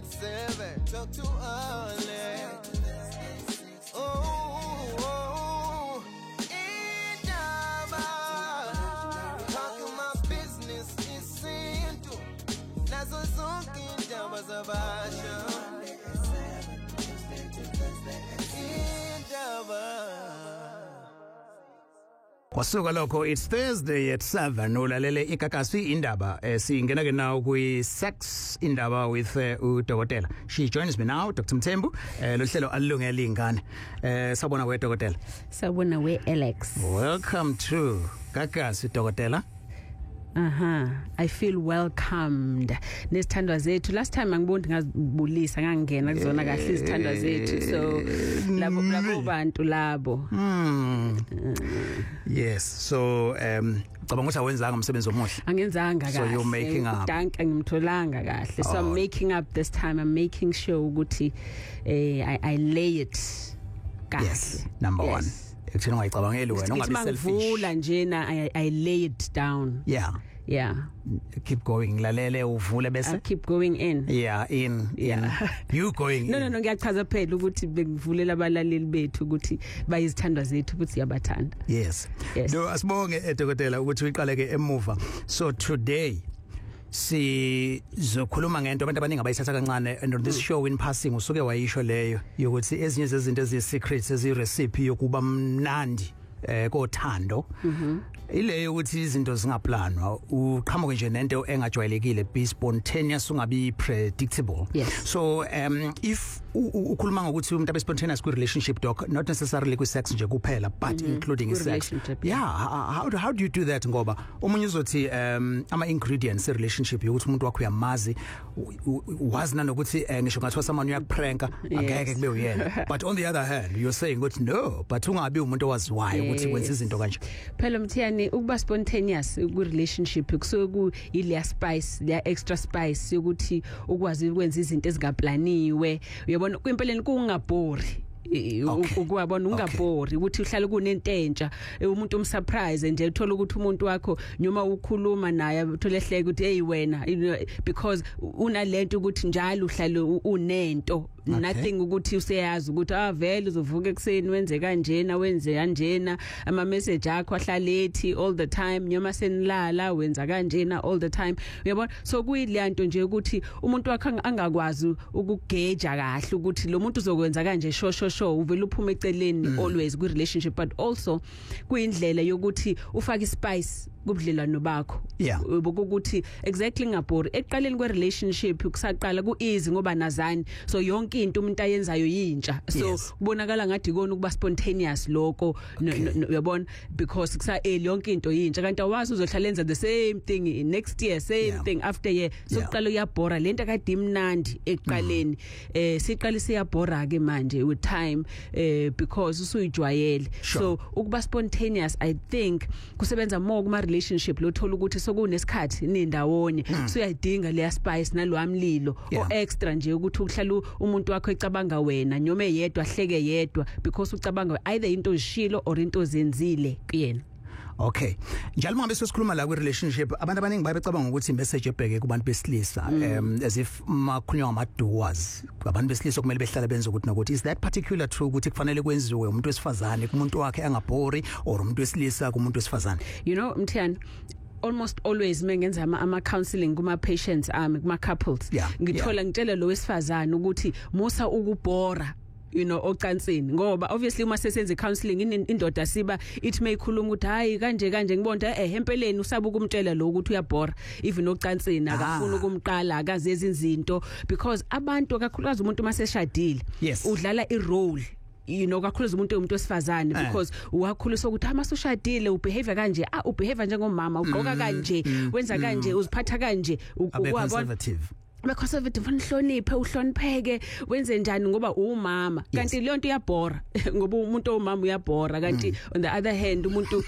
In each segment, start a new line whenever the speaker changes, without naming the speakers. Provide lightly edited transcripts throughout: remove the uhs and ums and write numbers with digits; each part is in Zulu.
7. Talk to Alex. Oh, indaba. Talking my business isintu. Nazo zonke indaba zabasha. Indaba.
Kwasuka lokho, it's Thursday at 7, ulalele iGagasi Indaba. Singena ke now kwi sex indaba with udokotela. She joins me now, Dr Mthembu. Lo hlelo alungele ingane. Sabona we, dokotela.
Sawubona we, Alex.
Welcome to Gagasi, dokotela.
Aha, I feel welcomed. Nezithandwa zethu. Last time angiboni ngazibulisa, ngangena kuzona kahle izithandwa zethu. So labo bantu labo.
Yes, so cabanga ukuthi awenzanga umsebenzi omuhle.
Angenzanga kahle.
So you're making up.
Dank angimtholanga kahle. So I'm making up this time. I'm making sure ukuthi I lay it kahle.
Yes, number 1. Ekutheni ungayicabangeli wena, ungabi selfish.
Ngivula njena, I lay it down.
Yeah.
Yeah.
Keep going, lalele uvule bese.
I keep going in.
Yeah, in.
Yeah.
You going
No
in.
No no, ngiyachaza phela ukuthi bengivulela abalaleli bethu ukuthi bayizithandwa zethu ukuthi siyabathanda.
Yes.
Yes.
No, asibonge, dokotela, ukuthi uyiqale ke emuva. So today sizokhuluma ngento abantu abaningi abayithatha kancane, and on this show in passing usuke wayisho leyo yokuthi ezinye zezinto eziyi-secrets, eziyi-recipe yokuba mnandi kothando, ileyo ukuthi izinto zingaplanwa, uqhamuke nje nento engajwayelekile, be spontaneous, ungabi predictable.
Yes.
So if ukhuluma ngokuthi umuntu abe spontaneous kwi relationship, doc, not necessarily kwi sex nje kuphela, but including sex.
Relationship.
Yeah, how do you do that? Ngoba omunye uzothi ama ingredients e relationship yokuthi umuntu wakho uyamazi, wazi nanokuthi ngisho ngathiwa someone uyakupranka, angeke kube uyena, but on the other hand you're saying ukuthi no, but ungabi umuntu owaziwayo ukuthi wenza izinto kanje.
Phela Mthiyane, ukuba spontaneous ku relationship kusuke ku ile spice, le extra spice yokuthi ukwazi ukwenza izinto ezingaplaniwe, uyabona, kwimpeleni kungabhori. Ukuwabona ungabhori ukuthi uhlale kunento entsha, umuntu umsurprise nje, uthola ukuthi umuntu wakho noma ukhuluma naye uthole ehleke ukuthi hey wena, because unalento ukuthi njalo uhlale unento. Nothing ukuthi useyazi ukuthi vele uzovuka ekseni wenze kanjena, wenze kanjena, ama message akho ahlalethi all the time, noma senilala wenza kanjena all the time, uyabona. So kuyileyanto nje ukuthi umuntu wakho angakwazi ukugeja kahle ukuthi lo muntu uzokwenza kanje, sho sho sho, uvela uphume eceleni always ku relationship, but also kuyindlela yokuthi ufake ispice kubudlelwano bakho. Ukuthi exactly ngabhori ekuqaleni kwe relationship, kusaqala ku easy ngoba nazani, so yonke into umuntu ayenzayo yintsha, so kubonakala ngathi ikona ukuba spontaneous lokho, uyabona, because kusa early yonke into yintsha, kanti awazi uzohlala enza the same thing next year, same thing after year, so kuqala uyabhora lento akade imnandi ekuqaleni, siqale siyabhora ke manje with time, because usuyijwayele. So ukuba spontaneous I think kusebenza more kuma relationship lothola ukuthi sokunesikhathi nindawonye, so uyayidinga leya spice nalwamlilo o extra nje ukuthi uhlala umuntu wakho ecabanga wena, noma eyedwa ahleke yedwa, because ucabanga either into ozishilo or into ozenzile kuyena.
Okay, njalo mangabe sesikhuluma la kwi relationship, abantu abaningi bayacabanga ukuthi message ebheke kubantu besilisa, as if makhulunywa ngama doers, abantu besilisa kumele behlale benze ukuthi nokuthi. Is that particular true ukuthi kufanele kwenziwe umuntu wesifazane kumuntu wakhe angabhori, or umuntu wesilisa kumuntu wesifazane?
You know, Mthiyane, almost always mengenza ama counseling kuma patients ami, kuma couples, ngithola ngitshela lo wesifazane ukuthi musa ukubhora, you know, ocansini, ngoba obviously uma sesenze counseling indoda siba ithi mayikhuluma ukuthi hayi kanje kanje, ngibona empeleni usaba ukumtshela lo ukuthi uyabhora even ocansini, akafuni ukumqala, akazenzi izinto, because abantu kakhulukazi umuntu maseshadile udlala i role, you know, kakhulukazi umuntu wesifazane, because wakhuliswa ukuthi masushadile ubehave kanje, ubehave njengomama, ugqoka kanje, wenza kanje, uziphatha kanje,
ukwabona
be-conservative, uhloniphe, uhlonipheke, wenze njani ngoba umama. Kanti leyo nto iyabhora ngoba umuntu owumama uyabhora, kanti on the other hand umuntu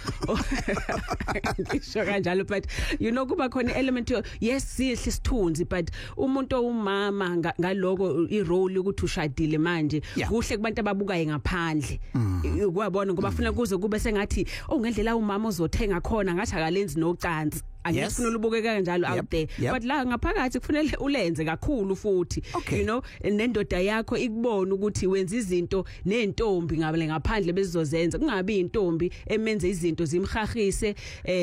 ngisho kanjalo, but you know kuba khona element, yes sihle isithunzi, but umuntu owumama ngaloko i-role ukuthi ushadile manje kuhle kubantu ababukayo ngaphandle, ukwabona, ngoba funa kuze kube sengathi oh ngendlela umama uzothenga khona ngathi akalenzi nocansi. Angeke kufanele ubukeke kanjalo out there, but la ngaphakathi kufanele ulenze kakhulu futhi, you know, nendoda yakho ikubona ukuthi wenza izinto nentombi ngabale ngaphandle bezizozenza. Kungabi intombi emenze izinto zimhahise,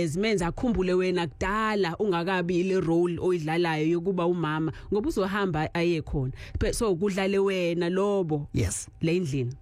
zimenza akhumbule wena kudala ungakabi ile role oyidlalayo yokuba umama, ngoba uzohamba aye khona. So kudlale wena lobo le ndlini.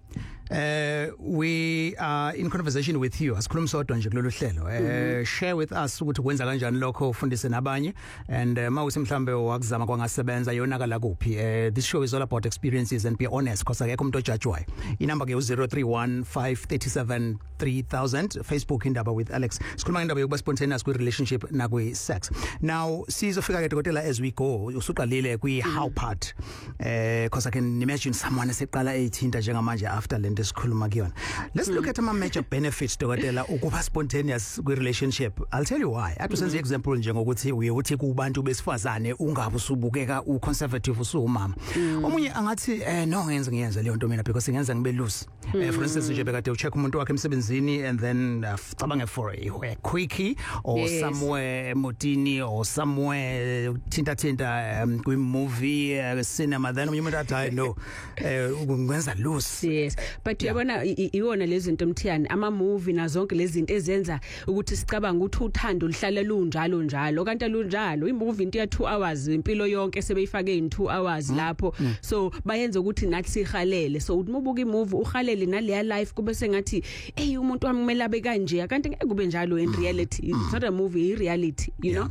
We are in conversation with you. Asikhuluma sodwa nje kulolu hlelo. Share with us ukuthi kwenza kanjani lokho, ufundise nabanye, and mawuthi mhlambe wakuzama kwangasebenza, yonakala kuphi. This show is all about experiences, and be honest because akekho umuntu ojudgewayo. Inamba ke u031 537 3000, Facebook Indaba with Alex. Sikhuluma ngendaba yokuba spontaneous kwi relationship na kwi sex. Now sizofika ke, dokotela, as we go. Usuqalile kwi how part, because I can imagine someone eseqala eyithinta njengamanje after lento esikhuluma kuyona. Let's look at ama major benefits, dokotela, ukuba spontaneous kwi relationship. I'll tell you why. Athi senze example nje ngokuthi uye uthi kubantu besifazane ungabe usubukeka u conservative usumama. Omunye angathi no, ngenze ngiyenze leyo nto mina because ngenza ngibe loose. For instance nje, bekade ucheck umuntu wakhe emsebenzini and then cabange for a quickie or somewhere emotini or somewhere thinta thinta kwi movie, cinema, then omunye umuntu athi, "Hayi no, ngenza loose."
Yes, but uyabona, iwona lezi zinto, Mthiyane, ama movie nazonke lezi zinto ezenza ukuthi sicabanga ukuthi uthando luhlala lunjalo njalo, kanti lunjalo. I-movie into ya 2 hours, impilo yonke sebeyifake in 2 hours lapho, so bayenza ukuthi nathi sihalele. So uthi mubuka i-movie uhalele naleya life, kube sengathi, "Hey, umuntu wami kumele abe kanje," kanti ngeke kube njalo in reality. It's not a movie, i reality, you know.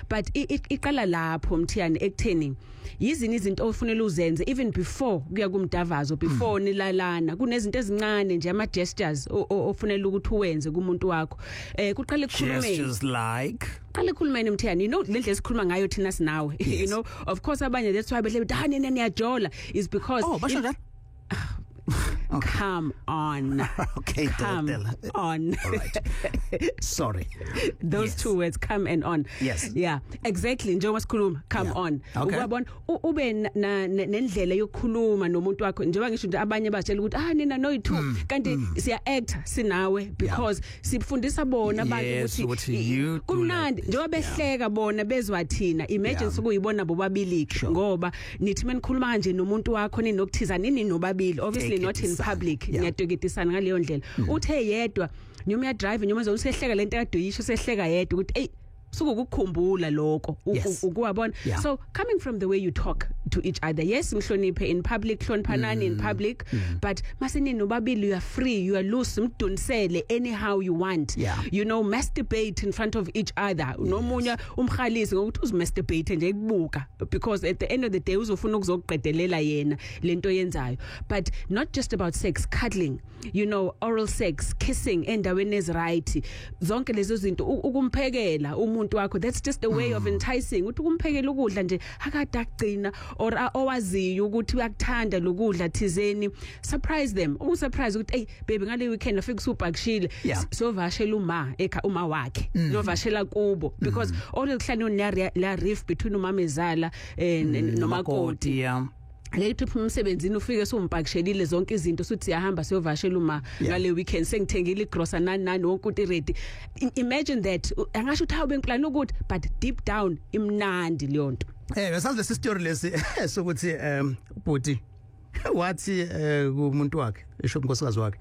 But iqala lapho, Mthiyane, ekutheni yizini izinto ofanele uzenze even before kuya kumdavazo, before nilalana. Kunezinto ezincane nje, ama gestures ofanele ukuthi uwenze kumuntu wakho. Kuqale ekukhulumeni.
Gestures like?
Qale ekhulumeni, Mthiyane. You know le ndlela esikhuluma ngayo thina sinawe, you know, of course abanye, that's why behle bethi, "Ah, nina niyajola," is because
Oh, basho njalo?
Come on.
Okay,
Come
dokotela.
on.
All right, sorry.
Those two words, come and on. Yeah, exactly, njengoba sikhuluma, come on. Uyabona, ube nendlela yokukhuluma nomuntu wakho. Njengoba ngisho nje, abanye batshela ukuthi, "Ah, nina no two," kanti siya act sinawe because sifundisa bona abantu
ukuthi you do
kumnandi
like this.
Njengoba behleka bona bezwa thina, imagine sokuyibona bobabili, ngoba nithi menikhuluma kanje nomuntu wakho ninokuthiza nini nobabili, obviously not in
Teketisana.
public, niyateketisana ngaleyo ndlela. Uthe yedwa noma uya drive noma usehleka lento kade uyisho, sehleka yedwa ukuthi, "Hey," suke ukukhumbula lokho, ukuwabona. So coming from the way you talk to each other, yes, mhloniphe in public, hloniphanani in public, but masenini nobabili, you are free, you are loose, mdunisele anyhow you want. Masturbate in front of each other. Nomunye umhalisi ngokuthi uzimasturbate nje ekubuka, because at the end of the day uzofuna ukuzokuqedelela yena lento yenzayo. But not just about sex, cuddling, oral sex, kissing endaweni eziright, zonke lezo zinto, ukumphekela umuntu wakho, that's just a way of enticing, ukuthi ukumphekela ukudla nje akade agcina or owaziyo ukuthi uyakuthanda lokudla thizeni. Surprise them, ukusurprise ukuthi, "Hey baby, ngale weekend afike usubhakishile, sovashela uma ekha uma wakhe, novashela kubo," because always kuhlala la rift between umama ezala nomakoti. Ake uthi uphuma emsebenzini, ufike sumpakishelile zonke izinto, suthi siyahamba siyovashela uma ngale weekend, sengithengile igrosa, nani nani, wonke umuntu ready. Imagine that. Angasho ukuthi, "Hawu, bengiplan ukuthi," but deep down imnandi leyo nto.
Besazi lesi story lesi sokuthi ubhuti wathi kumuntu wakhe, esho unkosikazi wakhe,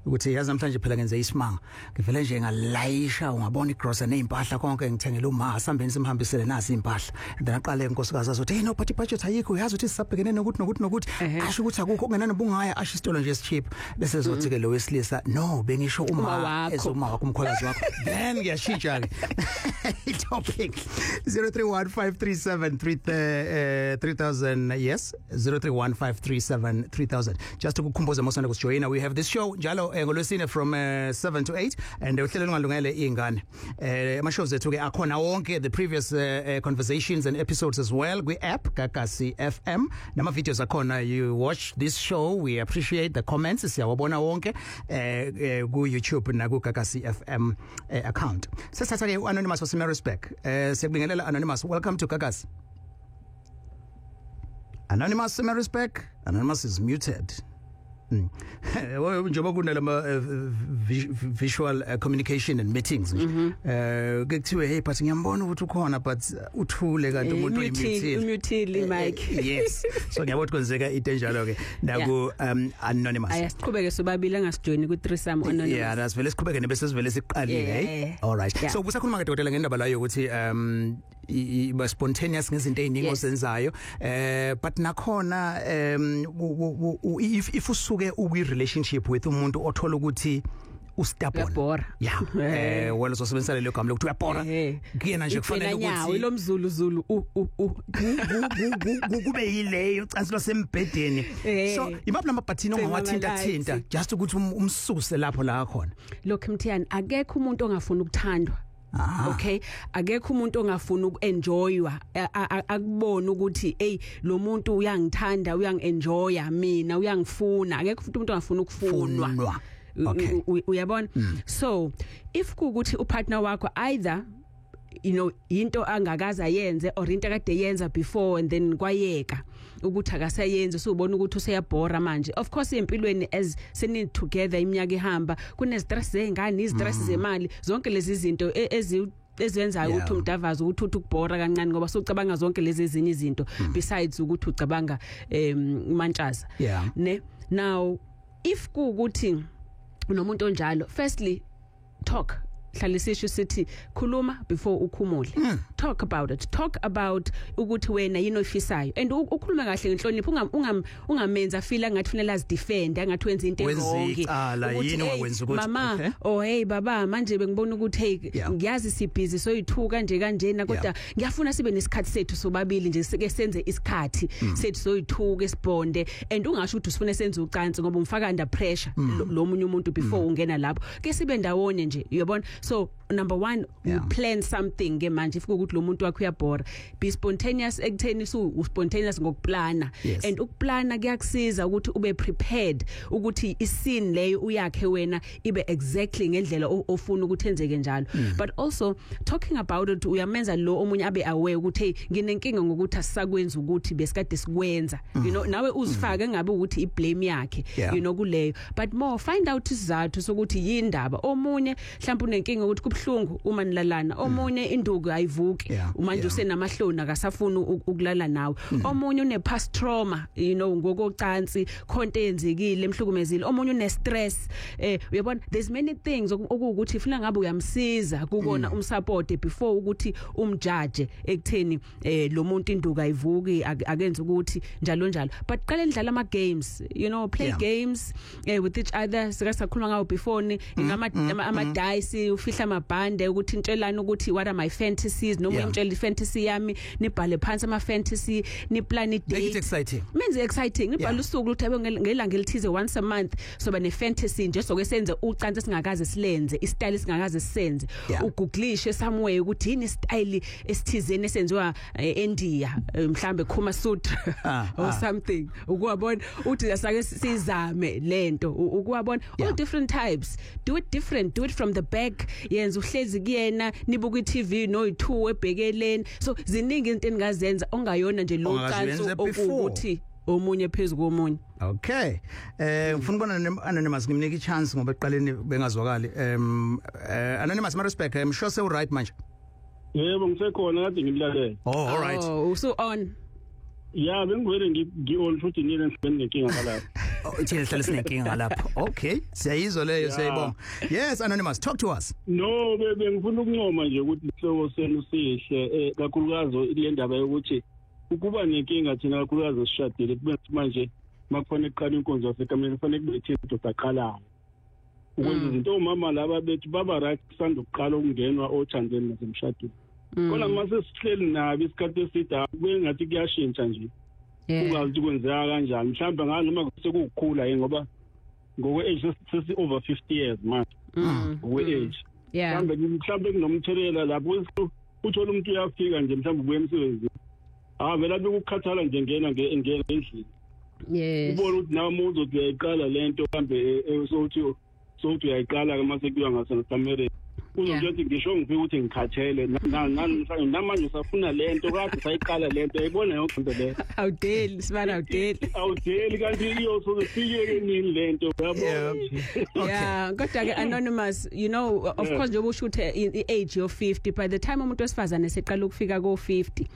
ukuthi, "Yazi namhlanje phela ngenze isimanga, ngivele nje ngalayisha, ungabona igrosa nezimpahla konke ngithengele uma, sambeni simhambisele nasi impahla." And then aqale inkosikazi azothi, "Hey no, but budget ayikho, uyazi ukuthi sisabhekene nokuthi nokuthi nokuthi." Asho ukuthi akukho okungenani bungaya, asho isitolo nje esicheap. Bese zothi ke lo wesilisa, "No, bengisho
Uma
uma
wakho.
Ezuma wakho, umkhwekazi wakho." Then ngiyashintsha ke topic. 031537 3000, yes, 0315373000. Just ukukhumbuza mosanda kusijoyina, we have this show njalo ngolwesine from 7 to 8, and uhlelo lungalungele ingane. Ama shows ethu ke akhona wonke, the previous conversations and episodes as well, kwi app Gagasi FM, nama videos akhona. You watch this show, we appreciate the comments, siyawabona wonke ku YouTube na ku Gagasi FM account. Sesithatha ke uAnonymous waseMaritzburg. Siyakubingelela Anonymous, welcome to Gagasi. Anonymous Maritzburg. Anonymous is muted. Njengoba kunalama visual communication and meetings nje, kuthiwe, "Hey, but ngiyambona ukuthi ukhona, but uthule," kanti umuntu uyimutile.
Umutile mic.
Yes, so ngiyabona ukuthi kwenzeka into enjalo ke naku anonymous.
Ayasiqhubeke sobabili, angasijoyini ku threesome anonymous.
Yeah, that's vele siqhubeke nebe sesivele siqalile. Hey, all right. So kusakhuluma ke, dokotela, ngendaba la yokuthi iba spontaneous ngezinto eziningi osenzayo, but nakhona if usuke ukwi relationship with umuntu othola ukuthi ustubborn.
Uyabhora.
Yeah, well, uzosebenzisa lelo gama lokuthi uyabhora kuyena nje, kufanele
Nyawo
ukuthi
lo mzulu zulu u u u
kube yileyo ucansi lwasembhedeni. So imaphi lamabhathini ongawathinta thinta just ukuthi umsuse lapho la khona?
Lokho, Mthiyane, akekho umuntu ongafuni ukuthandwa. Okay, akekho umuntu ongafuni ukuenjoywa, akubona ukuthi, hey, lo muntu uyangithanda, uyangienjoya mina, uyangifuna. Akekho futhi umuntu ongafuni ukufunwa.
Funwa.
Uyabona, so if kuukuthi upartner wakho either into angakaza ayenze or into akade yenza before and then kwayeka ukuthi akasayenzi, so ubona ukuthi useyabhora manje. Of course, empilweni as seni together, iminyaka ihamba, kune stress zengane, izistress zemali, zonke lezi zinto ezenzayo ukuthi umdavazo ukuthi uthi ukubhora kancane, ngoba sucabanga zonke lezi ezinye izinto besides ukuthi ucabanga umantshaza. Ne, now if kuukuthi unomuntu onjalo, firstly, talk. Hlalisisho sithi khuluma before ukhumule. Talk about it, talk about ukuthi wena yini oyifisayo, and ukhulume kahle ngenhlonipho, ungamenza feel ngathi kufanele azidefend, angathi wenza into
Wenza
ewrong.
Icala,
Ukuthi,
yini
"Hey,
ongakwenza ukuthi
mama,
okay.
oh hey baba, manje bengibona ukuthi, hey, ngiyazi sibhizi soyithuka nje kanjena, kodwa ngiyafuna sibe nesikhathi sethu sobabili nje, sike senze isikhathi sethu soyithuka, esibonde." And ungasho ukuthi usifuna senze ucansi, ngoba umfaka under pressure lo munye umuntu before ungena lapho, ke sibe ndawonye nje, uyabona. So number 1, plan something ke manje. If ukuthi lo muntu wakho uyabhora, be spontaneous ekutheni su spontaneous ngokuplana. And ukuplana kuyakusiza ukuthi ube prepared ukuthi iscene leyo uyakhe wena ibe exactly ngendlela ofuna ukuthi enzeke njalo. But also talking about it, uyamenza lo omunye abe aware ukuthi, hey, nginenkinga ngokuthi asisakwenza ukuthi besikade sikwenza. Nawe uzifake, ngabe ukuthi iblame yakhe kuleyo, but more find out isizathu sokuthi yindaba. Omunye mhlawumbe unenkinga ukuthi kubhlungu uma nilalana, omunye induku ayivuki, manje usenamahloni, akasafuni ukulala nawe. Omunye une past trauma ngokocansi, khonto eyenzekile emhlukumezile. Omunye une stress, uyabona. There's many things okuwukuthi funa ngabe uyamsiza kukona, umsupport before ukuthi umjudge ekutheni lo muntu induku ayivuki, akenze ukuthi njalo njalo. But qala nidlala ama games, play games with each other. Sike sakhuluma ngawo before ni ngama ama dice, ufihla amabhande ukuthi nitshelana ukuthi what are my fantasies, noma imtshela ifantasy yami, nibhale phansi ama fantasy, niplan
Make it
date.
exciting.
Menze exciting, nibhale usuku ukuthi abe ngelanga elithize, once a month soba ne fantasy nje, soke senze ucansi singakaze silenze, istyle singakaze sisenze. Ugooglishe somewhere ukuthi yini style esithizeni esenziwa eIndia, mhlambe Kama Sutra or something, ukuwabona uthi asake sizame lento, ukuwabona all different types. Do it different, do it from the back, yenza uhlezi kuyena, nibuka iTV noyi2 ebhekeleni. So ziningi izinto eningazenza ongayona nje lo
Ongazenza
cansi
before.
okuwukuthi omunye phezulu komunye.
Okay. Ngifuna ukubona anonymous, ngimnika ichance ngoba ekuqaleni bengazwakali. Anonymous, my respect. I'm sure se right manje.
Yebo, ngisekhona, kade ngimlalela.
Oh, all right.
Oh, so on.
Ya, bengivele ngi-on futhi nile nginenkinga ngalapho.
Oh, thina sihlale sinenkinga lapho. Okay. Siyayizwa leyo, siyayibonga. Yes, anonymous, talk to us.
No, bengifuna ukuncoma nje ukuthi isihloko senu sihle, kakhulukazi le ndaba yokuthi ukuba nenkinga thina kakhulukazi sishadile, kube manje makufanele kuqala inkonzo yasekameni, kufanele kube thina indoda aqalayo ukwenza izinto. Omama laba bethu baba right kusanda ukuqala ukungenwa othandweni nasemshadweni, kodwa mase sihleli nabo isikhathi eside kube ngathi kuyashintsha nje, ungazi ukuthi kwenzeka kanjani, mhlawumbe noma sekuwukukhula yini, ngoba ngokwe-age sesi over 50 years manje, ngokwe-age. Mhlawumbe kunomthelela lapho, uthola umuntu uyafika nje, mhlawumbe ubuya emsebenzini, ah, vele abe ukukhathala nje, ngena endlini, ubone ukuthi nawe uma uzothi uyayiqala lento, mhlambe sowuthi uyayiqala ke mase kuyiwa ngasemkamereni. Uzotshela ukuthi ngisho ngifike ukuthi ngikhathele namhlanje, namanje usafuna lento kade sayiqala lento, yayibona yonke into le.
Awudeli sibana, awudeli.
Awudeli, kanti iyosoze siyeke nini lento, yabo?
Yeah, kodwa ke anonymous, of course njengoba usho ukuthi i-age yo 50, by the time umuntu wesifazane seqala ukufika ko 50,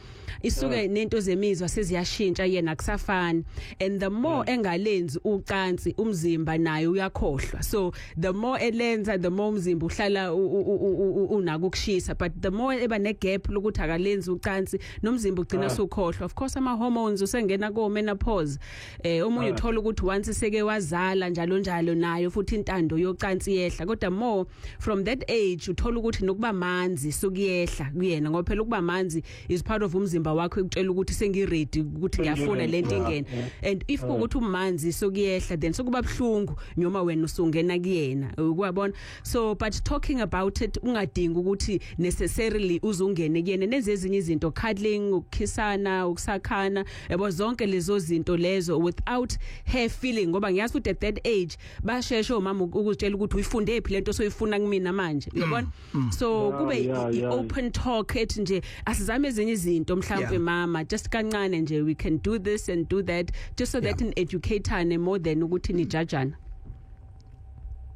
isuke nento zemizwa seziyashintsha, yena kusafani, and the more engalenzi ucansi, umzimba naye uyakhohlwa. So the more elenza, the more umzimba uhlala unako ukushisa, but the more eba ne gap lokuthi akalenzi ucansi, nomzimba ugcina sukhohlwa. Of course ama hormones usengena ko menopause, omunye uthola ukuthi once seke wazala njalo njalo, nayo futhi intando yocansi yehla. Kodwa more from that age uthola ukuthi nokuba manzi sukuyehla kuyena, ngoba phela ukuba manzi is part of umzimba wakho ekutshela ukuthi sengi-ready, ukuthi ngiyafuna lento ingene. And if kuukuthi umanzi sokuyehla, then sokuba buhlungu noma wena usungena kuyena, ukwabona. So but talking about it, ungadingi ukuthi necessarily uzungene kuyena, nenze ezinye izinto, cuddling, ukukhisana, ukusakhana, yabo, zonke lezo zinto lezo without her feeling, ngoba ngiyazi futhi at that age basheshe omama ukuzitshela ukuthi uyifunde phi lento soyifuna kumina manje, uyabona. So kube i-open talk ethi nje asizame ezinye izinto mhlawumbe, mama, just kancane nje, we can do this and do that, just so that ni-educatane more than ukuthi nijajana.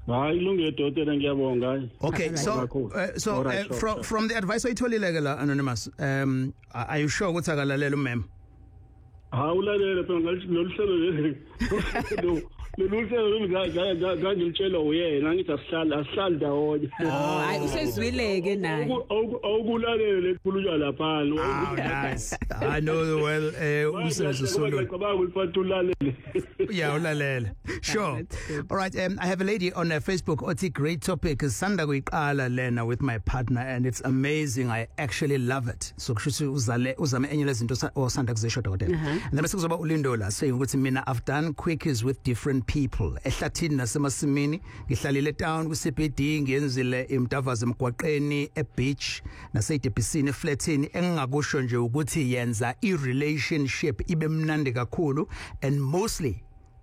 Hayi, ilungile dokotela, ngiyabonga.
Okay, so
Kakhulu.
So
Alright, sure,
from
sure.
from the advice oyitholile ke la, anonymous, are you sure ukuthi akalalela umem?
Hawu, ulalele phela lolu hlelo lolu ngangilitshelwa uyena, ngithi asihlali ndawonye.
Oh, hayi, usezwile-ke naye.
Awukulalele lekukhulunywa laphana.
Oh, nice. I know well, umsebenzi usulula.
Ngicabanga ukuthi fanele ulalele.
Yeah, ulalele. Sure.
That's good.
All right, I have a lady on Facebook othi, "Great topic. Sanda kuyiqala lena with my partner and it's amazing. I actually love it." So kusho ukuthi uzale uzame enye lezinto osanda kuzisho, dokotela. And then bese kuzoba uLindo la saying ukuthi, "Mina I've done quickies with different people. Ehlathini nasemasimini, ngihlalile town ku CBD, ngiyenzile imdavazo emgwaqeni, e beach, naseyidebhisini, eflatini. Engingakusho nje ukuthi yenza i relationship ibe mnandi kakhulu and mostly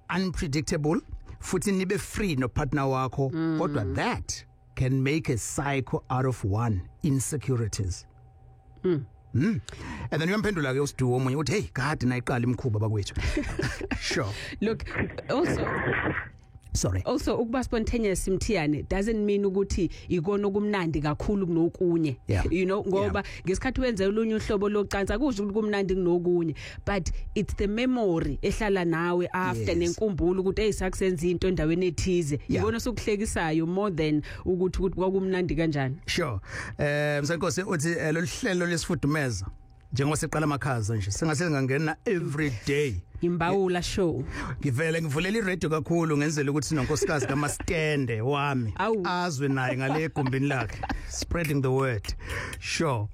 unpredictable, futhi nibe free no partner wakho, kodwa that can make a psycho out of one, insecurities." And then uyamphendula ke uSiduwo omunye uthi, "Hey, kade nayiqala imkhuba bakwethu." Sure.
Look, also
Sorry.
also ukuba spontaneous, Mthiyane, doesn't mean ukuthi ikona okumnandi kakhulu kunokunye. Ngoba ngesikhathi wenze olunye uhlobo locansi, akusho ukuthi kumnandi kunokunye, but it's the memory ehlala nawe after, nenkumbulo ukuthi hey, sakusenza into endaweni ethize, ibona sokuhlekisayo more than ukuthi kwakumnandi kanjani.
Sure. Msankosi uthi lolu hlelo lesifudumeza njengoba siqala amakhaza nje, singase ngangena every day.
Imbawula show.
Ngivele ngivulela iradio kakhulu ngenzela ukuthi nonkosikazi kaMastende wami
Awu.
Azwe naye ngale egumbini lakhe. Spreading the word. Sure.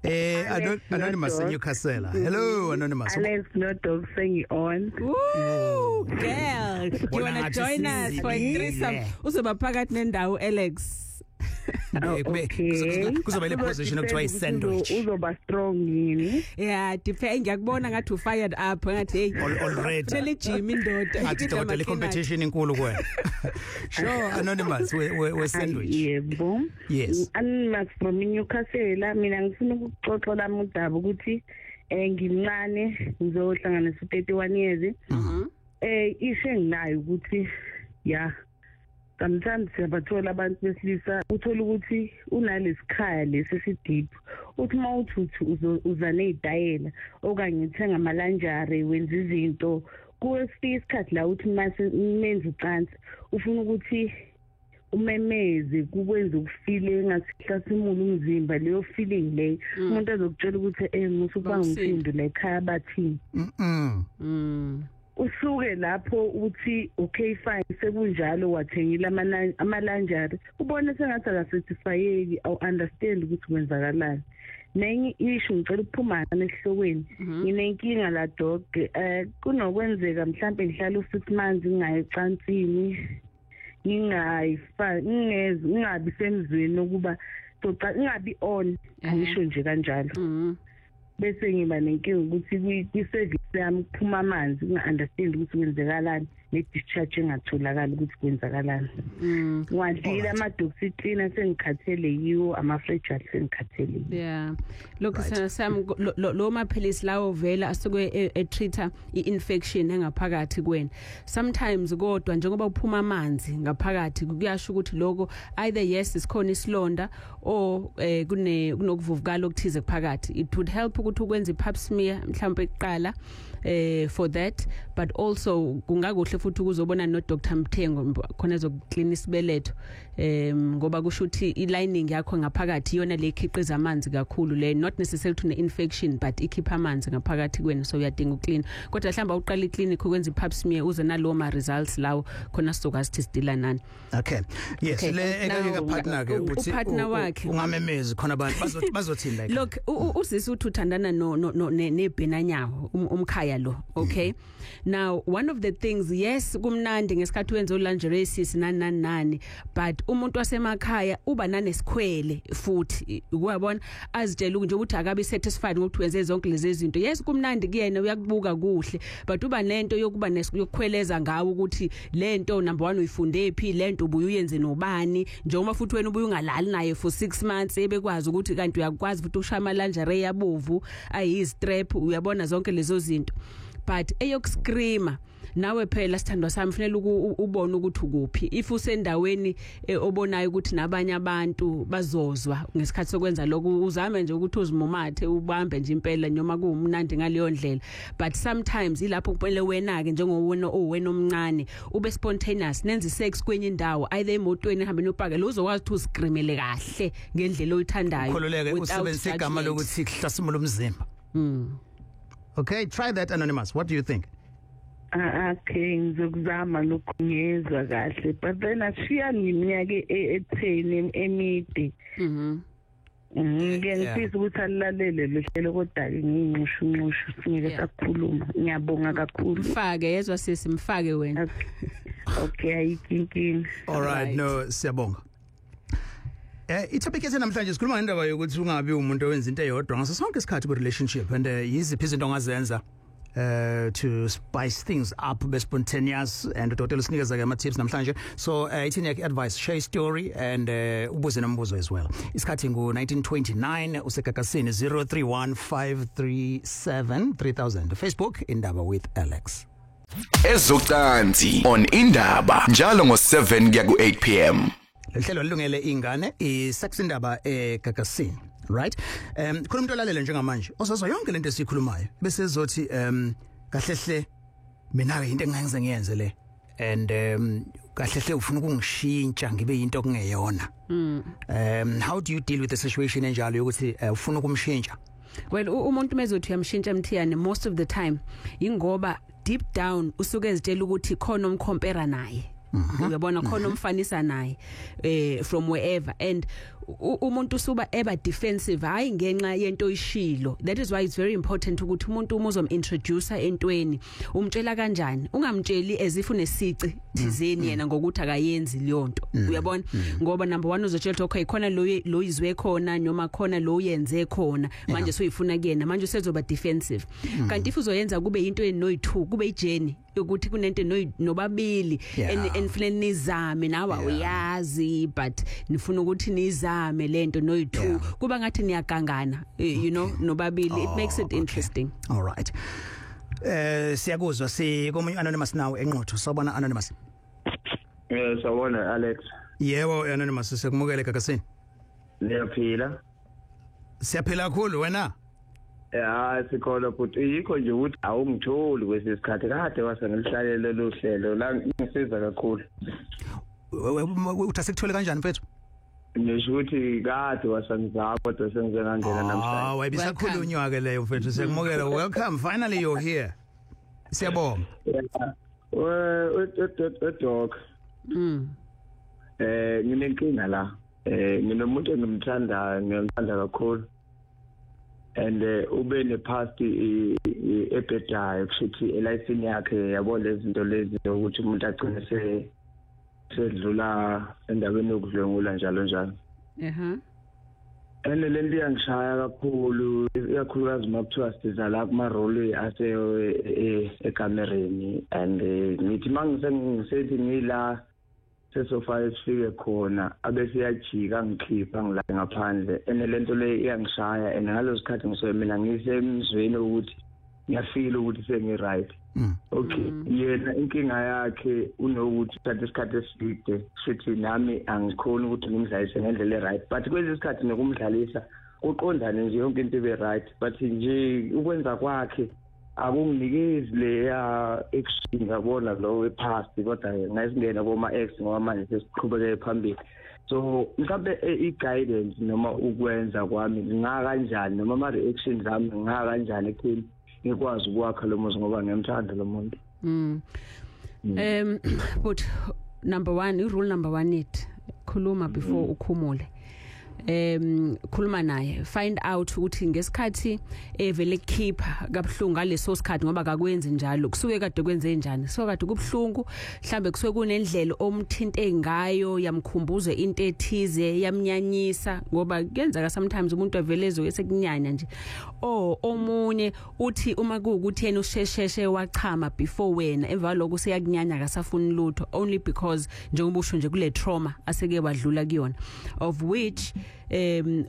Anonymous in Newcastle. Hello, anonymous.
Alex, no dog saying on.
Woo, girl, do you want to join us for a threesome? Uzoba phakathi nendawo, Alex.
Oh, okay.
Kuzoba ile position okuthiwa i-sandwich.
Uzoba strong yini?
Yeah, depend, ngiyakubona ngathi u fired up, ngathi hey.
Already.
Phela gym indoda.
Athi dokotela, competition inkulu kuwena. Sure, anonymous, we sandwich.
Yebo.
Yes.
Anonymous from Newcastle. Mina ngifuna ukuxoxa lami udaba ukuthi ngimncane, ngizohlanganisa u31 years. Ishe nginayo ukuthi ya, sometimes siyabathola abantu besilisa, uthola ukuthi unalesikhaya lesi sideep, uthi mawuthi uza nezitayela okanye uthenga ama-lingerie, wenza izinto, kuwe sifika isikhathi la uthi mase menza ucansi ufuna ukuthi umemeze, kukwenza ukufile engathi hlasimula umzimba, leyo feeling leyo. Umuntu azokutshela ukuthi musukuba ngumsindo la ekhaya, bathini. Usuke lapho uthi okay, fine, sekunjalo, wathengile ama-lingerie, ubone sengathi akasatisfyeki, awu understand ukuthi kwenzakalani. Nenye ishu, ngicela ukuphuma esihlokweni, nginenkinga la dog, kunokwenzeka mhlambe ngihlala u6 months ngingayi ecansini, ngingayifa ngingezi, ngingabi semzweni ukuba soca, ngingabi on, angisho nje kanjalo. Bese ngiba nenkinga ukuthi kwi-cervix yami kuphuma amanzi, nginga-understand ukuthi kwenzekalani. Ne-discharge engatholakali ukuthi kwenzakalani. Ngiwadlile ama-doxycycline, sengikhathele yiwo, ama-Flagyl sengikhathele yiwo.
Yeah, look, Sam, lo maphilisi lawo vela asuke e-treat-a i-infection engaphakathi kuwena sometimes, kodwa njengoba uphuma amanzi ngaphakathi, kuyasho ukuthi lokho either, yes, isikhona isilonda or kune kunokuvuvukala okuthize phakathi. It would help ukuthi ukwenza i-pap smear mhlawumbe kuqala for that, but also kungakuhle futhi ukuzobona no Dr Mthengo khona ezokuclean isibeletho, ngoba kusho ukuthi i-lining yakho ngaphakathi iyona le ikhiqiza amanzi kakhulu le, not necessarily to ne-infection, but ikhipha amanzi ngaphakathi kwena, so uyadinga uclean. Kodwa mhlawumbe uqala iclinic ukwenza i-pap smear, uze nalowo ma results lawo khona sizokwazi ukuthi sidila nani.
Okay, yes.
Okay,
Le
now,
eka partner ke uthi
upartner wakhe.
Ungamemezi khona abantu bazothini like.
Look, usisi uthi uthandana no nebhenanyawo, umkhaya lo. Okay, now one of the things, yes, kumnandi ngesikhathi wenza ulingerie nani nani nani, but umuntu wasemakhaya uba nanesikhwele futhi, uyabona, azitshela nje ukuthi akabe satisfied ngokuthi wenze zonke lezi zinto. Yes, kumnandi kuyena, uyakubuka kuhle, but uba nento yokuba yokukhweleza ngawo ukuthi lento, number 1, uyifunde phi lento, ubuye uyenze nobani, njengoba futhi wena ubuye ungalali naye for 6 months, ebekwazi ukuthi kanti uyakwazi futhi ukushaya ama lingerie yabovu ayizistrap, uyabona, zonke lezo zinto. But eyokuscreama nawe phela, sithandwa sami, fanele ubone ukuthi ukuphi. If usendaweni obonayo ukuthi nabanye abantu bazozwa ngesikhathi sokwenza lokhu, uzame nje ukuthi uzimumathe, ubambe nje impela noma kuwumnandi ngaleyo ndlela. But sometimes ilapho kumele wena ke njengowena owena omncane ube spontaneous, nenze sex kwenye indawo, either emotweni, ehambe nopaka lo, uzokwazi ukuthi uziscreamele kahle ngendlela oyithandayo
Khululeke.
Without
Usebenzise igama
judgment.
Lokuthi kuhlasimula umzimba. Okay, try that, anonymous. What do you think?
Ah, okay, ngizokuzama lokhu, ngiyezwa kahle, but then ashiya iminyaka etheni emide. Ngike ngifisa ukuthi alilalele lehlelo, kodwa ke ngiyinxushu nxushu, singeke sakhuluma. Ngiyabonga kakhulu.
Mfake, yezwa sisi, mfake wena.
Okay, ayikho inkinga.
All right,
Right.
No, siyabonga. Itopic yethu namhlanje, sikhuluma ngendaba yokuthi ungabi umuntu owenza into eyodwa ngaso sonke isikhathi ku relationship, and yiziphi izinto ongazenza to spice things up, be spontaneous, and udokotela usinikeza ke ama tips namhlanje. So ithini yakhe advice? Share a story and ubuze nombuzo as well. Isikhathi ngu 1929, usegagasini, 031537 3000, Facebook Indaba with Alex.
Ezocansi on Indaba njalo ngo7 kuya ku8 pm.
Lehlelo lilungele ingane, isex indaba egagasini, right? Khona umuntu olalele njengamanje ozozwa yonke lento esikhulumayo, bese ezothi kahle hle mina ke into engingayenze ngiyenze le, and kahle hle ufuna ukungishintsha ngibe into okungeyona. How do you deal with the situation enjalo yokuthi ufuna ukumshintsha?
Well, umuntu mezothi uyamshintsha, Mthiyane, most of the time ingoba deep down usuke ezitshela ukuthi khona umcompare naye, uyabona, khona umfanisa naye from wherever, and umuntu usuba eba defensive, hayi ngenxa yento oyishilo. That is why it's very important ukuthi umuntu uma uzomintroduce entweni, umtshela kanjani, ungamtsheli as if unesici thizeni yena ngokuthi akayenzi leyo nto, uyabona, ngoba number 1 uzotshela ukuthi okay, khona lo lo izwe khona noma khona lo uyenze khona, manje soyifuna kuyena, manje usezoba defensive. Kanti if uzoyenza kube into enoyi2, kube ijourney yokuthi kunento nobabili enifanele nizame nawe, uyazi, but nifuna ukuthi nizame lento noyi2, kuba ngathi niyagangana nobabili. It makes it interesting.
All right, siyakuzwa. Sikomunye anonymous now eNquthu. Sawubona, anonymous.
Sawubona, Alex.
Yebo, anonymous, siyakumukela egagasini.
Niyaphila?
Siyaphila kakhulu, wena?
Hayi, sikhona futhi. Yikho nje ukuthi awungitholi kwesinye isikhathi, kade kwase ngilihlalele lo hlelo la, ngisiza kakhulu.
Uthi asikuthole kanjani, mfethu?
Ngisho ukuthi kade wasangizama, kodwa sengize ngangena namhlanje.
Ah, wayibisakhulunywa ke leyo, mfethu. Siyakumukela, welcome, finally you're here, siyabonga.
We doc. Nginenkinga la. Nginomuntu engimthandayo, ngiyamthanda kakhulu. And ube nepast ebhedayo, kushuthi elifini yakhe, yabo, lezi zinto lezi ukuthi umuntu agcine sedlula endaweni yokudlwengula njalo njalo. And lento iyangishaya kakhulu, ikakhulukazi uma kuthiwa siza la kuma-role ase ekamereni, and ngithi uma ngisethi ngila sesofake sifike khona abese iyajika ngikhipha ngila ngaphandle, and lento le iyangishaya. And ngaleso sikhathi ngisuke mina ngisemzweni ukuthi ngiyafeel ukuthi sengi-right. Okay, yena inkinga yakhe unokuthi uthatha isikhathi eside, sithi nami angikhoni ukuthi ngimdlalise ngendlela e-right, but kwezinye isikhathi nokumdlalisa kuqondane nje yonke into ibe right, but nje ukwenza kwakhe akunginikezi leya action ngabona lo we-past, kodwa ngayisingena koma-ex ngoba manje sesiqhubeke phambili. So mhlawumbe i-guidance noma ukwenza kwami ngingakanjani, noma ama-reactions ami ngingakanjani ekutheni ngikwazi ukwakha lo muzi ngoba ngiyamthanda lo muntu.
But number 1, rule number 1 it khuluma before ukhumule. Khuluma naye, find out ukuthi ngesikhathi evele kukhipha kabuhlungu ngaleso sikhathi, ngoba akakwenzi njalo, kusuke kade kwenze njani, so kade kubhlungu mhlambe kusuke kunendlela omthinte ngayo yamkhumbuza into ethize yamnyanyisa, ngoba kuyenzeka sometimes umuntu avele ezoke sekunyanya nje. Omunye uthi uma kuukuthi yena ushesheshe wachama before wena, emva lokho useyakunyanya akasafuni lutho, only because njengoba usho nje kule trauma aseke wadlula kuyona, of which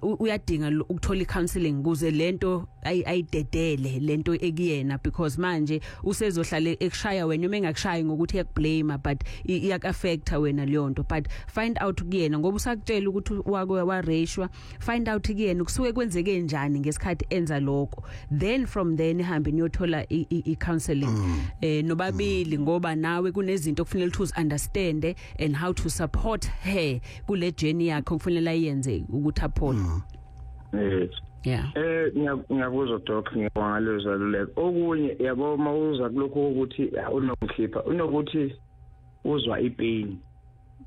uyadinga ukuthola i-counseling ukuze lento ayidedele lento ekuyena, because manje usezohlale ekushaya wena, uma engakushayi ngokuthi iyakublame but iyaku-affecta wena leyo nto. But find out kuyena, ngoba usakutshela ukuthi wake wareshwa, find out kuyena kusuke kwenzeke njani ngesikhathi enza lokho, then from there nihambe niyothola i-counseling nobabili, ngoba nawe kunezinto okufanele ukuthi uzi-understand and how to support her kule journey yakhe okufanele ayenze ukuthi aphole.
Yes.
Yeah.
Ngiyakuzwa doc, ngiyabonga ngalezo zaluleko. Okunye yabo mawuza kulokho ukuthi unokukhipha, unokuthi uzwa ipain.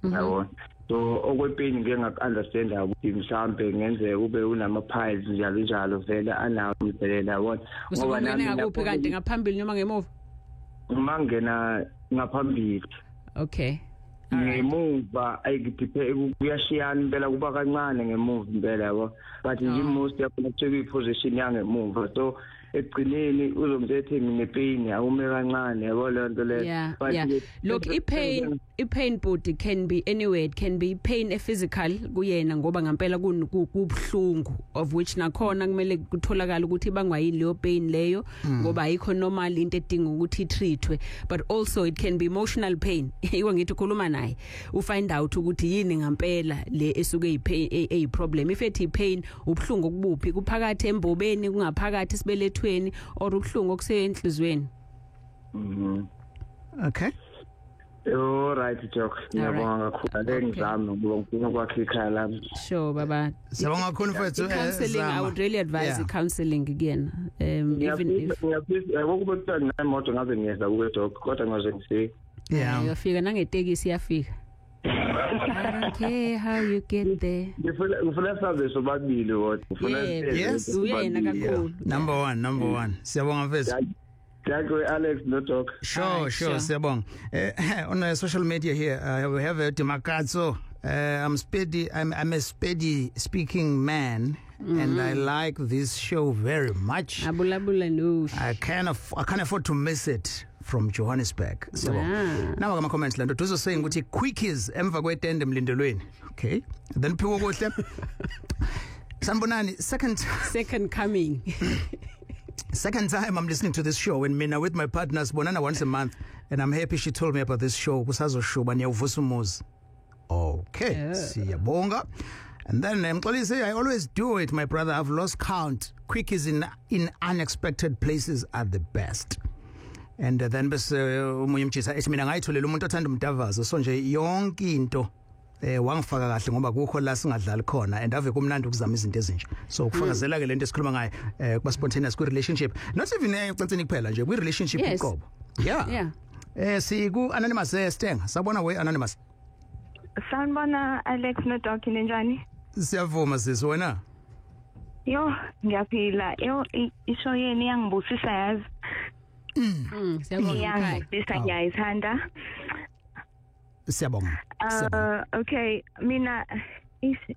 Yabona. So okwepain ngeke ngaku-understand ukuthi mhlambe ngenzeka ube unama piles njalo njalo vele anawo umthelela, yabona.
Ngoba nami ngakuphi kanti, ngaphambili noma ngemuva?
Uma ngena ngaphambili.
Okay.
Ngemuva ayikudiphe kuyashiyana impela, kuba kancane ngemuva impela yabo, but nje most yakhona kuthiwa i-position yangemuva, so ekugcineni uzomthethe nginepain awume kancane yabo leyo nto leyo.
But yeah. Look, i-pain body can be anywhere, it can be pain e physical kuyena ngoba ngempela kubuhlungu, of which nakhona kumele kutholakala ukuthi ibangwa yini leyo pain leyo, ngoba ayikho normal into edinga ukuthi itreatwe, but also it can be emotional pain. Iko ngithi ukhuluma naye ufind out ukuthi yini ngempela le esuke eyi problem. If ethi pain ubuhlungu okubuphi, kuphakathi embobeni, kungaphakathi esibelethweni, or ubuhlungu okusenhlizweni.
Okay.
All right doc, ngiyabonga kakhulu. Ake ngizame ngoba ngifuna ukwakha ikhaya lami.
Sure baba.
Siyabonga kakhulu mfethu.
Counseling, I would really advise counseling again. Even if
yabo kube kuthiwa nginamoto ngabe ngiyeza kuwe doc, kodwa ngaze ngifike.
Yeah.
Uyafika nangetekisi iyafika. I don't care how you get there.
Ngifuna sabe sobabili kodwa. Ngifuna
yes, uyena kakhulu.
Number 1. Siyabonga mfethu.
Thank you, Alex, no talk.
Sure, sure, siyabonga. On social media here, we have Dimakatso. I'm speedy. I'm a speedy speaking man, and I like this show very much. I can't afford to miss it. From Johannesburg. So now ngama comments lento duzo saying ukuthi quickies emva kwetende emlindelweni. Okay. Then phiwo kuhle. Sanibonani, second coming. Second time I'm listening to this show, and mina with my partners bonana once a month, and I'm happy she told me about this show. Kusazoshuba niyavusa umuzi. Okay. Siyabonga. And then Mxolisi say, I always do it, my brother. I've lost count. Quickies in unexpected places are the best. And then bese umunye umjisa ethi mina ngayitholela umuntu othanda umdavazo, so nje yonke into wangifaka kahle ngoba kukho la singadlali khona, and ave kumnandi ukuzama izinto ezinje. So kufakazela ke lento esikhuluma ngayo kuba spontaneous kwi relationship, not even ecansini kuphela nje, kwi relationship uqobo. Yeah. Siku anonymous Stenga. Sabona we anonymous.
Sanibona Alex no Doc, ninjani?
Siyavuma sisi, wena?
Yo, ngiyaphila. Yo, isho yeni yangibusisa yazi.
Siyabonga.
Ngiyangibusisa, ngiyayithanda.
Siyabonga.
Okay, mina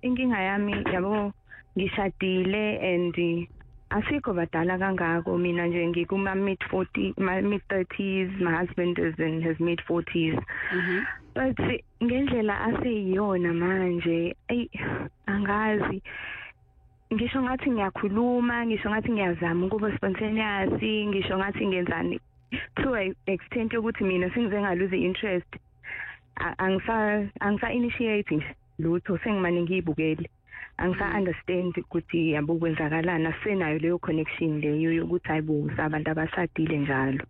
inkinga yami yabo Ngishadile and asikho badala kangako, mina nje ngikuma mid 40, my mid 30s, my husband is in his mid 40s. But ngendlela aseyiyona manje, ey, angazi, ngisho ngathi ngiyakhuluma, ngisho ngathi ngiyazama ukuba spontaneous, ngisho ngathi ngenzani, to a extent yokuthi mina sengize ngaluze interest, angisa initiate nje lutho, sengimane ngiyibukele, angisa understand ukuthi yabo kwenzakalani, asenayo leyo connection leyo yokuthi hayibo, sabantu abashadile njalo.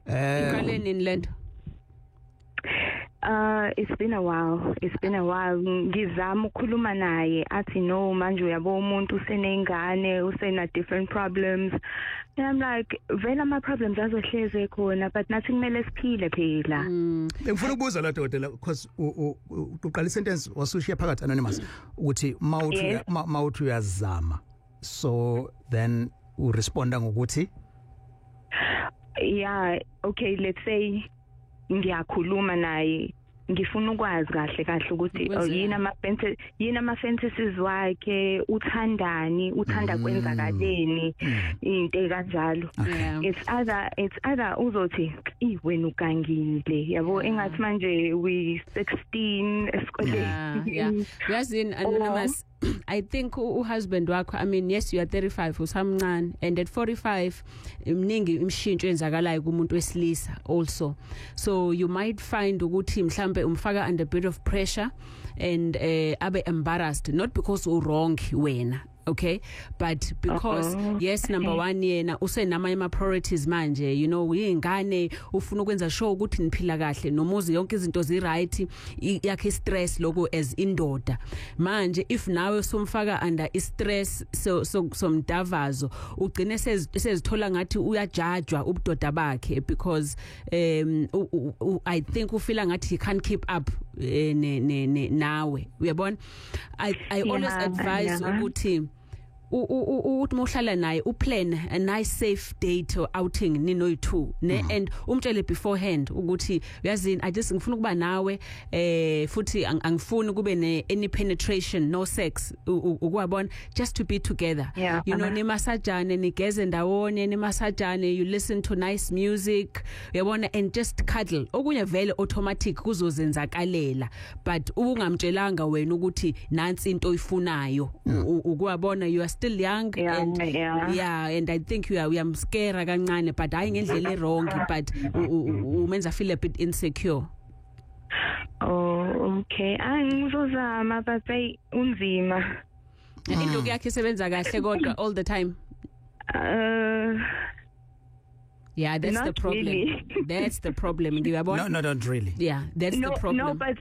Iqale nini lento?
It's been a while. It's been a while. Ngizama ukukhuluma naye, athi no, manje uyabo umuntu usenengane, usena different problems. And I'm like, vele ama problems azohleze khona, but nathi kumele siphile phela.
Bengifuna ukubuza la, dokotela, because uqala sentence wasushiya phakathi, anonymous, ukuthi mawuthi mawuthi uyazama, so then uresponda ngokuthi?
Yeah, okay, let's say ngiyakhuluma naye, ngifuna ukwazi kahle kahle ukuthi oh, yini ama fantasies wakhe, uthandani, uthanda kwenzakaleni, into kanjalo. It's either uzothi, "I wena ugangile," yabo, engathi manje we 16 esikoleni.
Yeah. Uyazini, anonymous, I think uhusband wakho, I mean, yes, you are 35, usamncane, and at 45 imningi imshintsho enzakalayo kumuntu wesilisa also, so you might find ukuthi mhlambe umfaka under a bit of pressure and abe embarrassed, not because u wrong wena, okay, but because yes, number 1, yena usenamanye ama priorities manje, uyingane, ufuna ukwenza sure ukuthi niphila kahle nomuzi, yonke izinto zi right, yakhe stress lokho as indoda. Manje if nawe somfaka under stress, so somdavazo, ugcine sezithola ngathi uyajudgewa ubudoda bakhe, because I think ufeel ngathi he can't keep up ne nawe, uyabona. I always advise ukuthi uthi mawuhlala naye, uplan a nice safe date or outing ninoyi2 ne, and umtshele beforehand ukuthi, uyazini, I just ngifuna ukuba nawe, futhi angifuni kube ne any penetration, no sex, ukwabona, just to be together. Nimasajane, nigeze ndawonye, nimasajane, you listen to nice music, uyabona, and just cuddle. Okunye vele automatic kuzozenzakalela, but ubungamtshelanga wena ukuthi nansi into oyifunayo, ukwabona, you are still young and yeah, and I think you are uyamscare kancane, but hayi ngendlela e wrong, but umenza feel a bit insecure.
Oh, okay, angizozama, but hey, unzima.
Induku yakhe isebenza kahle kodwa all the time? Yeah, that's
Not
the problem.
really.
That's the problem, ngiyabona.
No, not really.
Yeah, that's
No,
the problem.
no, but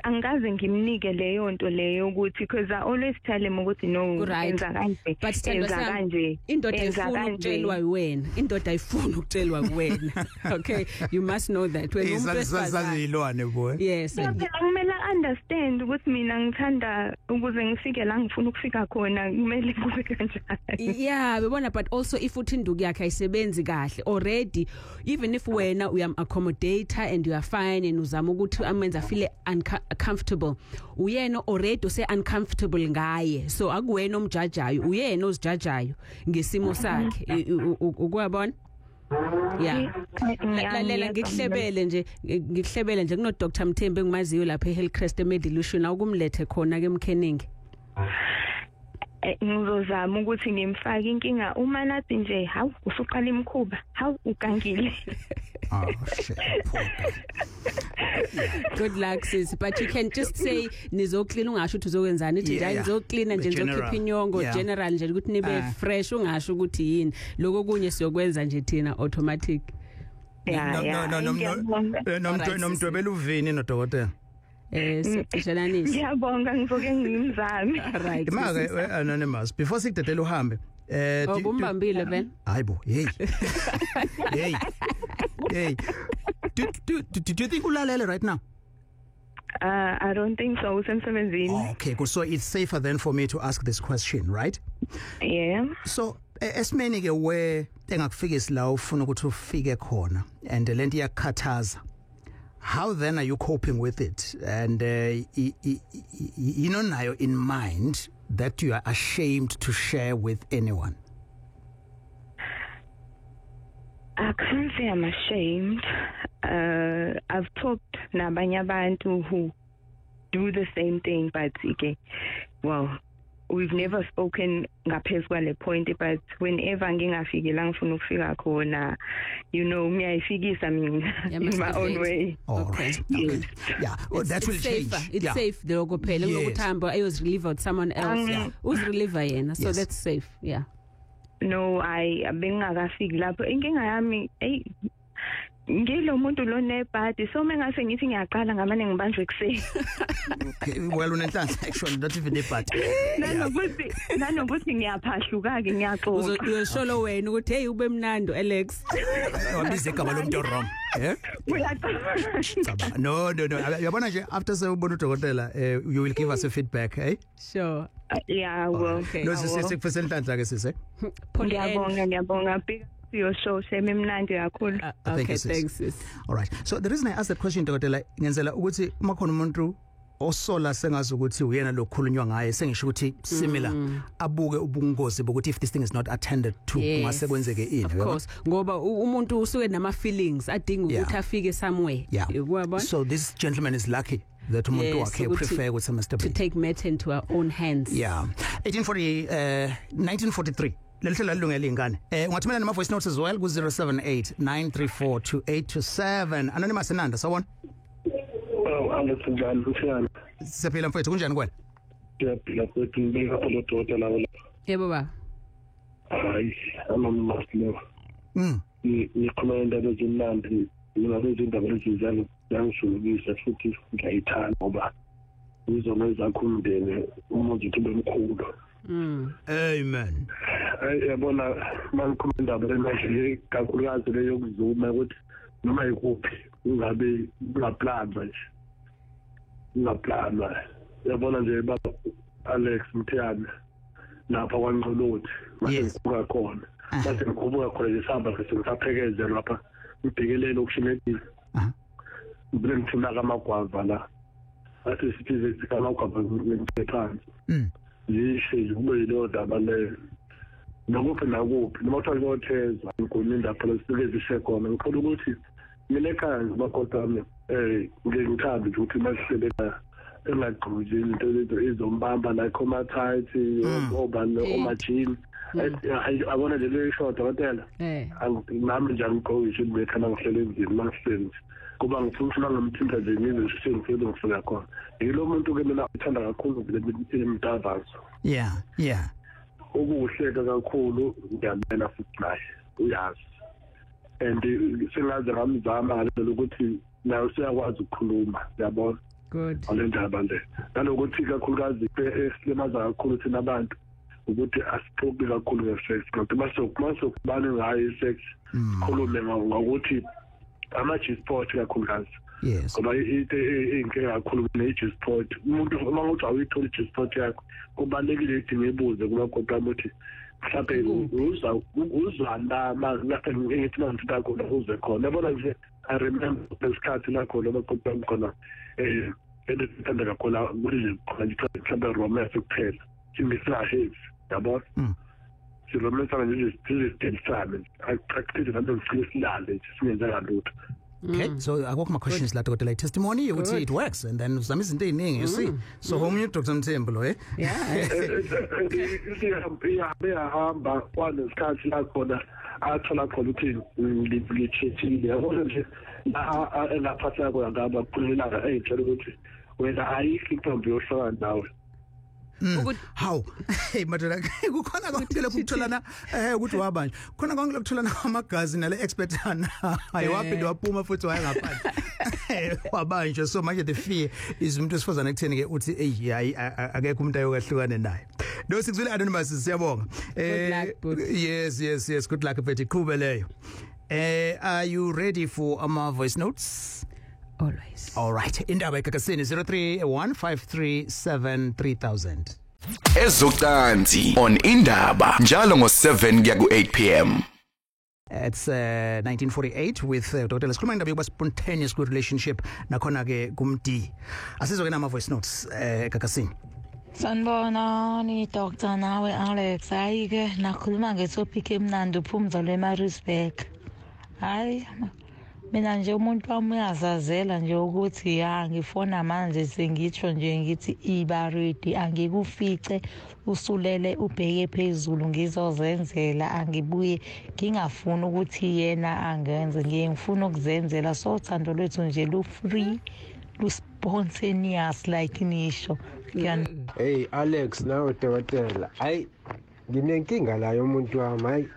angikaze ngimnike leyo nto leyo ukuthi, because I always tell him ukuthi no,
Ku-right.
enza kanje,
But sithandwa
enza
sami,
kanje,
indoda
enza
ayifuni
kanje.
ukutshelwa wena, indoda ayifuni ukutshelwa kuwena, okay? You must know that wena umuntu wesifazane.
Sazilwane boy.
Yes.
Yeah, phela kumele understand ukuthi mina ngithanda ukuze ngifike la ngifuna ukufika khona, kumele kube kanjani.
Yeah, bebona, but also if uthi induku yakhe ayisebenzi kahle already, even if wena uyam accommodate and you are fine and uzama ukuthi amenza feel uncomfortable, uyena already use uncomfortable ngaye, so akuwena omjajayo, uyena ozijajayo ngesimo sakhe, ukwabona, yeah. Lalela, ngikuhlebele nje kuno Dr Mthembu engimaziyo lapha eHillcrest eMedilution, awukumlethe khona ke emkheningi.
Ngizozama ukuthi ngimfake inkinga uma nathi nje, hawu, usuqala imkhuba, hawu, ugangile.
Oh shit, poor guy.
Good luck, sis, but you can just say nizoclean, ungasho ukuthi uzokwenzani, ithi nje ngizocleana nje,
General.
ngizokhipha inyongo. General nje ukuthi nibe fresh, ungasho ukuthi yini, lokho kunye siyokwenza nje thina automatic.
Yeah.
No, no, no, no.
Ngiyabonga.
Alright,
Nomdwebela uvini nodokotela.
Sicishelanise.
Ngiyabonga, ngizoke ngimzame.
Right.
Ima ke, anonymous, before sikudedela uhambe,
Oh, bumbambile vele.
Hayibo, hey. Hey. Hey. Do you think ulalele right now?
I don't think so, usemsebenzini.
Okay, good. So it's safer then for me to ask this question, right?
Yeah.
So esimeni ke where engakufikisi la ufuna ukuthi ufike khona and lento iyakukhathaza, how then are you coping with it, and nayo in mind that you are ashamed to share with anyone?
I can't say I'm ashamed. I've talked nabanye abantu who do the same thing, but okay, well, we've never spoken ngaphezu kwale point, but whenever ngingafiki la ngifuna ukufika khona, ngiyayifikisa mina in my own way.
All right. Okay. Yeah, well, that will
safer.
Change.
It's safe lokho phela kunokuthi hamba ayozirelieve out someone else. Uzirelieve yena, so that's safe. Yeah.
No, I bengingakafiki lapho. Inkinga yami, hey, ngilo muntu lo nebhadi, so mengase ngithi ngiyaqala ngamane ngibanjwe ekuseni.
Okay, well, unenhlanhla actually, not even nebhadi.
Nanokuthi ngiyaphahluka ke, ngiyaxoxa.
Uyosholo wena ukuthi hey, ube mnandi Alex.
Wabiza igama lomuntu wrong. Eh?
Uyacabanga.
No. Uyabona nje, after sewubona udokotela, you will give us a feedback, eh?
Sure.
Yeah, I will.
Okay.
No, sisi, sikufisela inhlanhla ke, sisi.
Ngiyabonga, ngiyabonga. Your show shame imnandi kakhulu.
Thank
Okay,
you, sis.
Thanks, sis.
All right. So the reason I asked that question, dokotela, ngenzela ukuthi uma khona umuntu osola sengazi ukuthi uyena lokhulunywa ngaye, sengisho ukuthi similar, abuke ubungozi bokuthi if this thing is not attended to, kungase kwenzeke ini.
Of
Uyabona?
course, ngoba umuntu usuke nama feelings adinga ukuthi afike somewhere. Uyabona?
So this gentleman is lucky that umuntu
Yes,
wakhe
ukuthi
prefer ukuthi
to
masturbate.
take matter into our own hands.
Yeah. 1840 1943. Leli hlelo lalungela ingane. Ungathumela nama voice notes as well ku 078 934 2827. Anonymous Nanda, sawona.
Oh, Alex, njani Luciana?
Siyaphila mfowethu, kunjani kwena?
Ngiyaphila futhi, ngibeka udokotela wena.
Yebo baba.
Hayi, anonymous lo. Ngikhuluma indaba ezimnandi, mina lezi indaba lezi ziyangishubisa futhi ngiyayithanda ngoba izona ezakho umndeni umuzi uthi ube mkhulu.
Amen.
Hayi, yabona mangikhuluma indaba le manje, kakhulukazi le yokuzuma, ukuthi noma yikuphi ungabe ungaplanwa nje. Ungaplanwa. Yabona nje baba Alex Mthiyane, lapha kwaNgqolothi mase ngikhuphuka khona. Mase ngikhuphuka khona nje, sihamba nje ngisaphekezela lapha ngibhekelele okushinedile. Ngibile ngithina kamagwava la. Athi sithi sikamagwava ngithe phansi. Zishe nje kube yileyo ndaba leyo. Nakuphi nakuphi noma kuthiwa kuyothezwa ngigomini lapho sisuke zishe khona. Ngikholwa ukuthi mina ekhaya nje makoti wami, ngike ngithande nje ukuthi masihlele ekhaya engagqoki izinto lezo ezombamba like oma-tight, obani, oma-jean. Abona nje leyo ishoda dokotela. Nami nje angigqoki nje ekhaya mangihlele endlini, mangihleli nje. Kuba ngifuna ukuthi mangimthinta nje ngize nje sengifike ngifika khona. Yilo muntu ke mina uthanda kakhulu le mdavazo.
Yeah.
Ukuhleka kakhulu ngiyamela futhi naye uyazi. And sengaze ngamzama ngalelo ukuthi naye useyakwazi ukukhuluma, uyabona.
Good.
Ale ndaba le. Nalokuthi kakhulukazi esilimaza kakhulu thina abantu ukuthi asixoxi kakhulu nge-sex. Kodwa masokubani ngayo i-sex, khulume ngokuthi ama G-spot kakhulukazi.
Yes.
Ngoba into inkinga kakhulu ne-G-spot. Umuntu uma uthi awuyitholi i-G-spot yakho, kubalulekile ukuthi ngibuze kumakoti wami ukuthi mhlawumbe uza uzwana lapha ngithi mangithinta khona uze khona. Yabona nje, I remember lesikhathi la khona amakoti wami khona endithanda kakhulu ukuthi khona nje mhlawumbe romance kuphela. Simisa heavy, yabona? Siromance nje sizidelisane. Akuqaqile nami ngifike silale nje singenzanga lutho.
Okay, so akukho ma questions la dokotela, testimony ukuthi it works and then uzama izinto eziningi, you see. So omunye uDr Mthembu lo, eh?
Yeah.
Ihambe yahamba kwanesikhathi la khona athola khona ukuthi ngilithethile, yabona nje la engaphatheka khona ngaba khululeka eyitshela ukuthi wena ayikho intombi yohlala nawe.
Hawu, hey madoda, kukhona konke lokhu kutholana ukuthi wabanje khona konke lokutholana amagazi nale expert hayi waphinde waphuma futhi waya ngaphandle wabanje. So manje the fear is umuntu wesifazane ekutheni ke uthi hey, hayi, akekho umuntu ayokahlukane naye. No, sikuzwile anonymous, siyabonga.
Good luck, bhuti.
Yes, good luck mfethu, iqhube leyo. Are you ready for ama voice notes?
Always.
All right. Indaba eGagasini 0315373000.
Ezocansi on Indaba njalo ngo7 kuya ku8 pm.
It's 1948 with Dr. Sikhuluma indaba yokuba spontaneous ku relationship nakhona ke kumd. Asizwe ke nama voice notes Gagasini.
Sanibonani Dr. nawe Alex. Hayi ke nakhuluma ngetopic emnandi uphumza lweMaritzburg. Hayi mina nje umuntu wami uyazazela nje ukuthi ya ngifona manje sengitsho nje ngithi iba ready, angikufice usulele ubheke phezulu, ngizozenzela, angibuye ngingafuni ukuthi yena angenze, ngiye ngifuna ukuzenzela. So uthando lwethu nje lu free, lu spontaneous like nisho.
Hey Alex nawe dokotela, hayi nginenkinga la yomuntu wami, hayi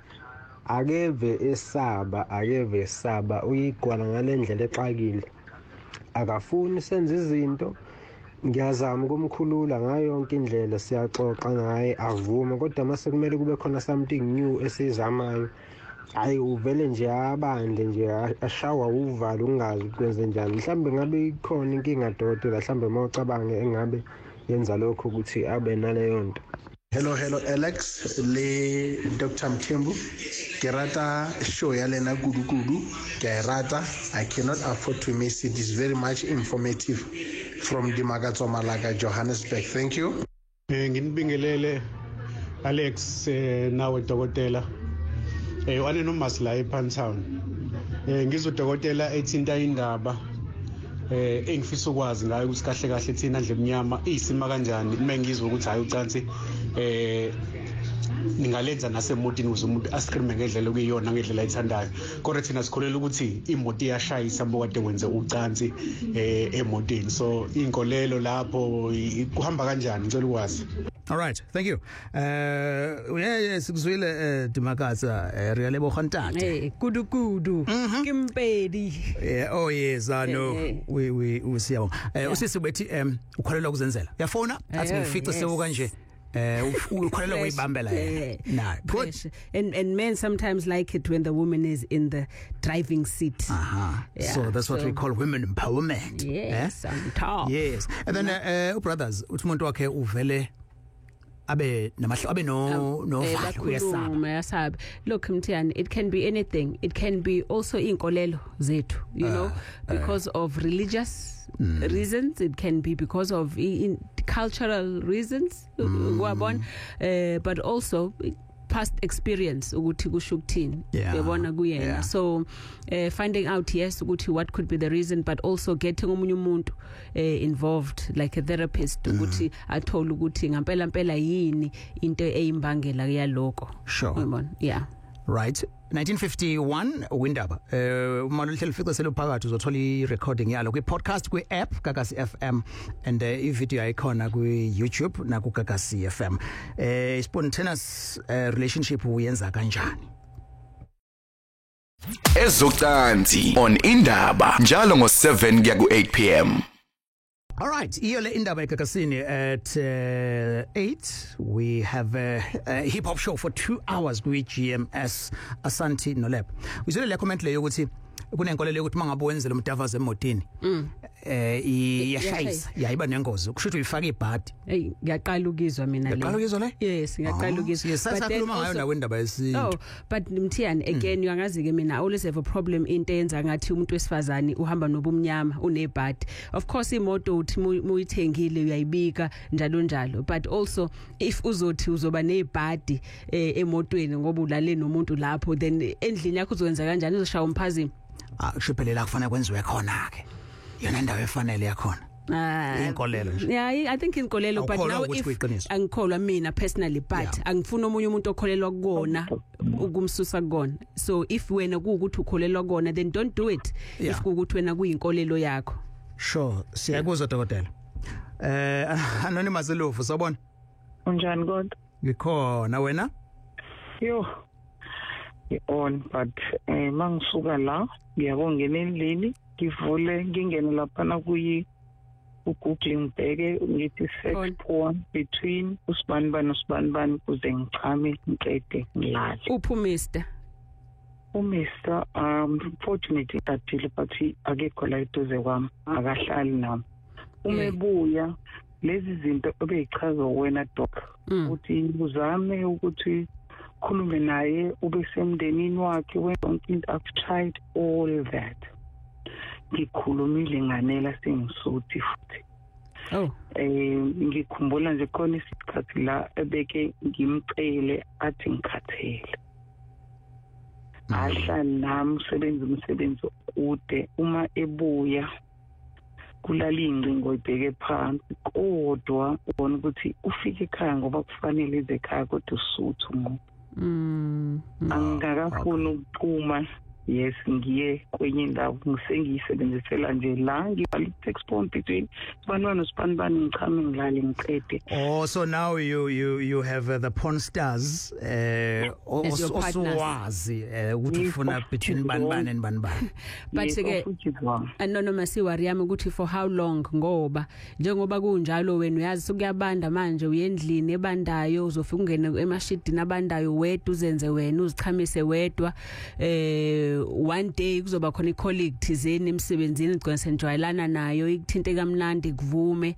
akeve esaba uyigwala ngalendlela exakile, akafuni senze izinto. Ngiyazama ukumkhulula ngayo yonke indlela, siyaxoxa ngaye avume, kodwa mase kumele kube khona something new esizamayo, hayi uvele nje abande nje ashawa uvalo ungazi ukwenze njani. Mhlambe ngabe ikhona inkinga dokotela, mhlambe mawucabange engabe yenza lokho ukuthi abe naleyo nto.
Hello Alex le Dr. Mthembu, ke rata show ya lena kudu kudu, ke rata, I cannot afford to miss it. It's very much informative from Dimakatso Malaka, Johannesburg. Thank you.
Nginibingelele Alex nawe dokotela. Anonymous la ePantown. Ngizodokotela ethinta indaba engifisa ukwazi ngayo ukuthi kahle kahle thina ndle emnyama isima kanjani uma ngizwe ukuthi hayi ucansi ningalenza nasemotini ukuze umuntu ascream ngendlela okuyiyona, ngendlela ayithandayo, kodwa thina sikholelwa ukuthi imoto iyashayisa mokade wenze ucansi emotini. So inkolelo lapho kuhamba kanjani, ngicela ukwazi.
All right, thank you. Yes, sikuzwile Dimakatsa, re a leboga ntate.
Hey, kudu kudu. Kimpedi.
Yeah, oh yes, I know. We usiyabonga. Usisi bethi ukholelwa kuzenzela. Uyafona? Athi ngifice sewu kanje. Ukholelwa kuyibambela yena. Na, good.
And men sometimes like it when the woman is in the driving seat.
Aha. Yeah, so that's what we call women empowerment.
Yes, on top.
Yes. And then brothers, uthi umuntu wakhe uvele abe namahlo abe no valo, uyasaba.
Look Mthiyane, it can be anything. It can be also inkolelo zethu, you know, because of religious reasons. It can be because of cultural reasons, kwabona, but also past experience ukuthi kusho ukuthini, uyabona kuyena. So finding out yes ukuthi what could be the reason, but also getting omunye umuntu involved like a therapist ukuthi athole ukuthi ngempela mpela yini into eyimbangela yaloko.
Sure.
Uyabona? Yeah.
Right. 1951 Windaba. Uma luhlelo fica seluphakathi uzothola i-recording yalo kwi-podcast, kwi-app Gagasi FM, and i-video ayikhona kwi-YouTube na ku Gagasi FM. Spontaneous relationship uyenza kanjani?
Ezocansi on Indaba njalo ngo7 kuya ku8 pm.
All right, iyo le indaba eGagasini at 8 we have a hip hop show for 2 hours kwi GMS Asante Noleb. Uzwile le comment leyo ukuthi kunenkolelo yokuthi mangabe wenzele umdavazo emotini iyashayisa, yayiba nengozi, kusho ukuthi uyifaka ibhadi.
Hey, ngiyaqala ukuzwa mina le.
Ngiyaqala ukuzwa le?
Yes, ngiyaqala ukuzwa.
Yes, sakhuluma ngayo nawe indaba yesintu.
Oh, but Mthiyane again uyangazi ke mina I always have a problem into eyenza ngathi umuntu wesifazane uhamba nobumnyama unebhadi. Of course imoto uthi muyithengile uyayibika njalo njalo, but also if uzothi uzoba nebhadi emotweni ngoba ulale nomuntu lapho, then endlini yakho uzokwenza kanjani, uzoshaya umphazimo?
Kushiphelela kufanele kwenziwe khona ke. Yona indawo efanele yakhona. Inkolelo nje.
Yeah, I think inkolelo, but now if angikholwa mina personally, but angifuni omunye umuntu okholelwa kukona ukumsusa kukona. So if wena kuukuthi ukholelwa kukona, then don't do it. If kuukuthi wena kuyinkolelo yakho.
Sure, siyakuzwa dokotela. Anonymous Lufu, sawubona.
Unjani kodwa?
Ngikhona, wena?
Yo. On but mangisuka la ngiyabongena endlini ngivule ngingene lapha na kuyi uGoogle ngibheke ngithi sex porn between usibanibani nosibanibani kuze ngichame ngiqede ngilale.
Uphi uMr?
uMr unfortunately athile but akekho la eduze kwami, akahlali nami. Uma ebuya lezi zinto obeyichaza wena doc uthi uzame ukuthi khulume naye ube semndenini wakhe yonke into. I've tried all that, ngikhulumile nganela sengisuthi futhi.
Oh.
Ngikhumbula nje khona isikhathi la ebeke ngimcele athi ngikhathele. Ahlala nami usebenza umsebenzi kude, uma ebuya kulala ingcingo ibheke phansi, kodwa ubona ukuthi ufike ekhaya ngoba kufanele eze ekhaya, kodwa usuthu ngoba angakafuni ukuphuma. Yes, ngiye kwenye indawo ngisengiyisebenzisela nje la ngibhala i-text phone between sibanibani nosibanibani, ngichame ngilale ngiqede.
Oh, so now you have the porn stars
As your partners.
Osuwazi ukuthi ufuna between bani bani and bani bani.
But ke anonymous, worry yami ukuthi for how long, ngoba njengoba kunjalo wena uyazi sokuyabanda manje, uyendlini ebandayo, uzofika ungene emashidini abandayo wedwa, uzenze wena, uzichamise wedwa. One day kuzoba khona icolleague thizeni emsebenzini igcina senjwayelana nayo, ikuthinte kamnandi, kuvume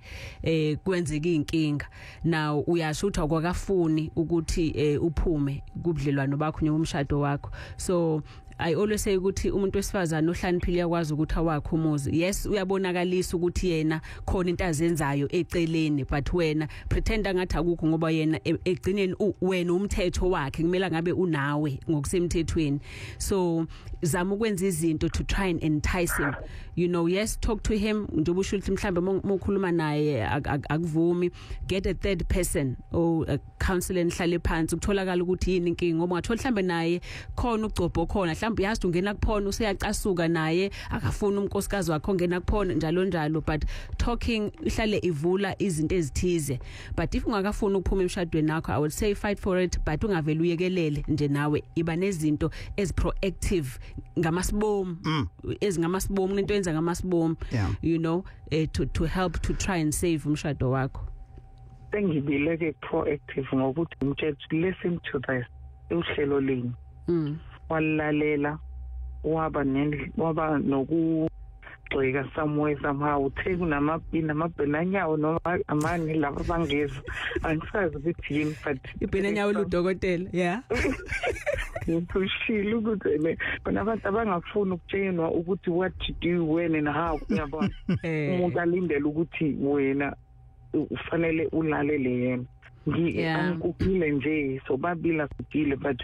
kwenzeka inkinga. Now uyasho ukuthi akwakafuni ukuthi uphume kubudlelwano bakho nomshado wakho. So I always say ukuthi umuntu wesifazane ohlaniphile uyakwazi ukuthi awakhe umuzi. Yes, uyabonakalisa ukuthi yena khona into azenzayo eceleni, but wena pretend ngathi akukho, ngoba yena egcineni wena umthetho wakhe kumele ngabe unawe ngokusemthethweni. So zama ukwenza izinto to try and entice him, you know. Yes, talk to him njengoba usho ukuthi mhlambe mawukhuluma naye akuvumi, get a third person or a counselor, nihlale phansi kutholakala ukuthi yini inkinga, ngoba ungathola mhlambe naye khona ugcobho khona, mhlambe uyazi ungena kuphona useyacasuka naye akafuni umnkosikazi wakhe ongena kuphona, njalo njalo. But talking ihlale ivula izinto ezithize. But if ungakafuni ukuphuma emshadweni wakho, I would say fight for it, but ungaveli uyekelele nje, nawe iba nezinto ezi proactive ngamasibomu, ezingamasibomu, into yenza ngamasibomu, you know, to help to try and save umshado wakho.
Sengibile ke proactive ngokuthi ngitshela listen to this uhlelo leni. Walalela, waba nokugxeka somewhere somehow, uthe kunamabhenanyawo noma amanye laba bangezwa, angisazi ukuthi yini, but
ibhenanyawo ludokotela, yeah.
Ngikushilo ukuthi khona abantu abangafuni ukutshenwa ukuthi what to do, when and how, uyabona. Umuntu alindele ukuthi wena ufanele ulalele yena. Ngikuphile nje sobabila sibile, but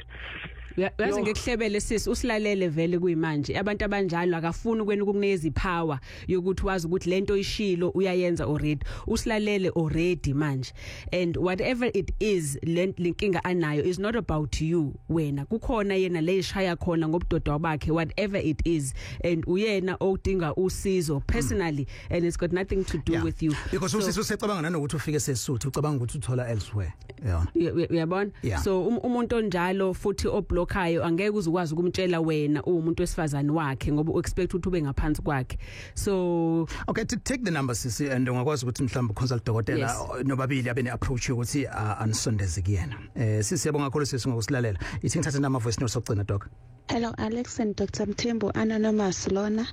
uyazi ngekuhlebele sisi, usilalele vele kuyimanje. Abantu abanjalo akafuni kwena ukukunikeza ipower yokuthi wazi ukuthi lento ishilo uyayenza already. Usilalele already manje, and whatever it is lenkinga anayo is not about you wena, kukhona yena leyishaya khona ngobudoda bakhe, whatever it is, and uyena odinga usizo personally, and it's got nothing to do with you,
because usisi usecabanga nanokuthi ufike sesuthu, ucabanga ukuthi uthola elsewhere,
yona, uyabona. So umuntu onjalo futhi oblock angeke uzukwazi ukumtshela wena umuntu wesifazane wakhe, ngoba uexpect ukuthi ube ngaphansi kwakhe. So
okay, to take the number sisi, and ungakwazi ukuthi mhlawumbe consult dokotela nobabili abe neapproach yokuthi anisondeze kuyena. Sisi siyabonga kakhulu sisi ngokusilalela. Ithi ngithathe nama voice note sokugcina, doc.
Hello Alex and Dr. Mthembu, anonymous lona.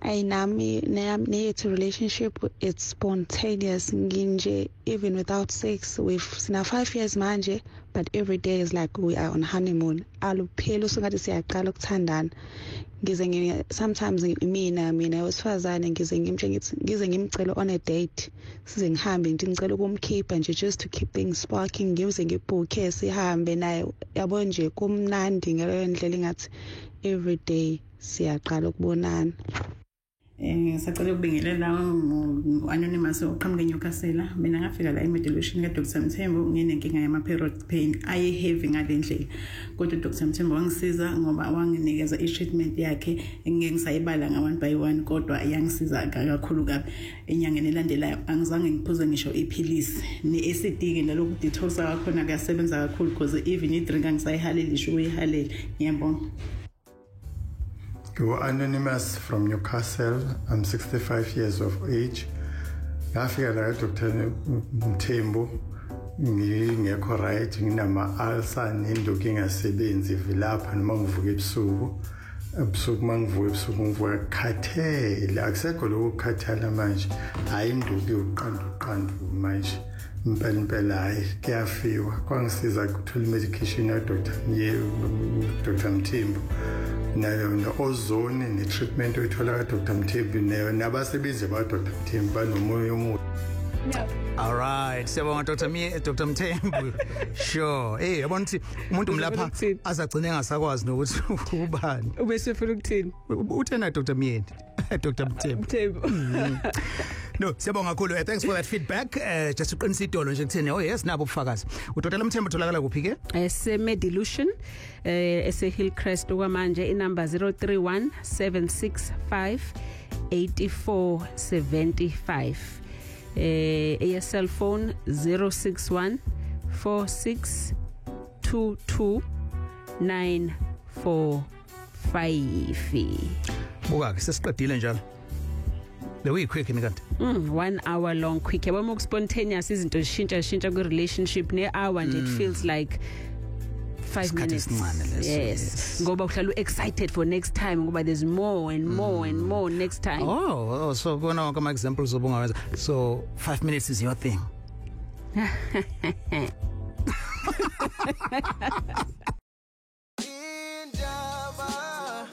Ayinami neyethu relationship, it's spontaneous nginje, even without sex. We've sina 5 years manje, but every day is like we are on honeymoon. Aluphela usungathi siyaqala ukuthandana. Ngize sometimes mina wesifazane ngize ngimtshela, ngize ngimcela on a date, size ngihambe ngithi ngicela ukumkhipha nje just to keep things sparking, ngize ngibhuke sihambe naye, yabo nje kumnandi ngaleyo ndlela, ingathi every day siyaqala ukubonana.
Sacela ukubingelela anonymous oqhamuke eNewcastle. Mina ngafika la emedilution ka Dr Mthembu nginenkinga yama period pain aye heavy ngalendlela, kodwa Dr Mthembu wangisiza ngoba wanginikeza i-treatment yakhe engeke ngisayibala nga one by one, kodwa yangisiza kakhulu kabi. Enyangeni elandelayo angizange ngiphuze ngisho iphilisi ne-acid ke naloku detox kakhona kuyasebenza kakhulu, because even i-drink angisayihaleli isho uyihalele. Ngiyabonga.
Anonymous from Newcastle. I'm 65 years of age. Ngafika la Dr. Mthembu ngingekho right, nginama ulcer nenduku engasebenzi vilapha noma ngivuka ebusuku mangivuka ebusuku ngivuka khathele, akusekho lokho kukhathala manje, hayi induku yoqandu manje impela hayi kuyafiwa. Kwangisiza ukuthola medication ya Dr. Mthembu nayo no-ozone ne-treatment oyithola ka-Dr. Mthembu nabasebenzi ba-Dr. Mthembu banomoya omuhle.
No.
All right, siyabonga Dr. Mi Dr. Mthembu. Sure. Hey, yabona ukuthi umuntu mlapha azagcine engasakwazi nokuthi ubani.
Ubese ufuna ukuthini?
Uthena Dr. Myeni. Dr. Mthembu.
Mthembu.
No, siyabonga kakhulu. Thanks for that feedback. Just uqinisa idolo nje kutheni. Oh yes, nabo ubufakazi. UDr. Mthembu utholakala kuphi ke?
Ese Medilution ese Hillcrest okwamanje, inumber 031 765 8475, eye cell phone 061 46 22 945.
Buka ke, sesiqedile njalo. Le quick ni kanti.
1 hour long quick. Yabo, uma spontaneous izinto zishintsha shintsha ku relationship, ne hour nje it feels like 5
Isikhathi
minutes.
Esincane leso.
Yes, ngoba uhlala u-excited for next time, ngoba there's more and more and more next time.
Oh, so kona wonke ama examples obungawenza. So 5 minutes is your thing.
Indaba.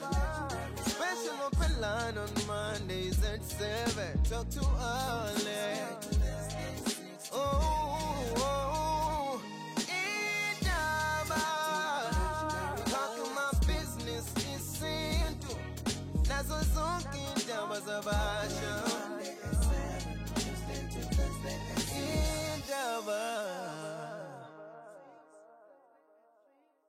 Special open line on Mondays at 7. Talk to us.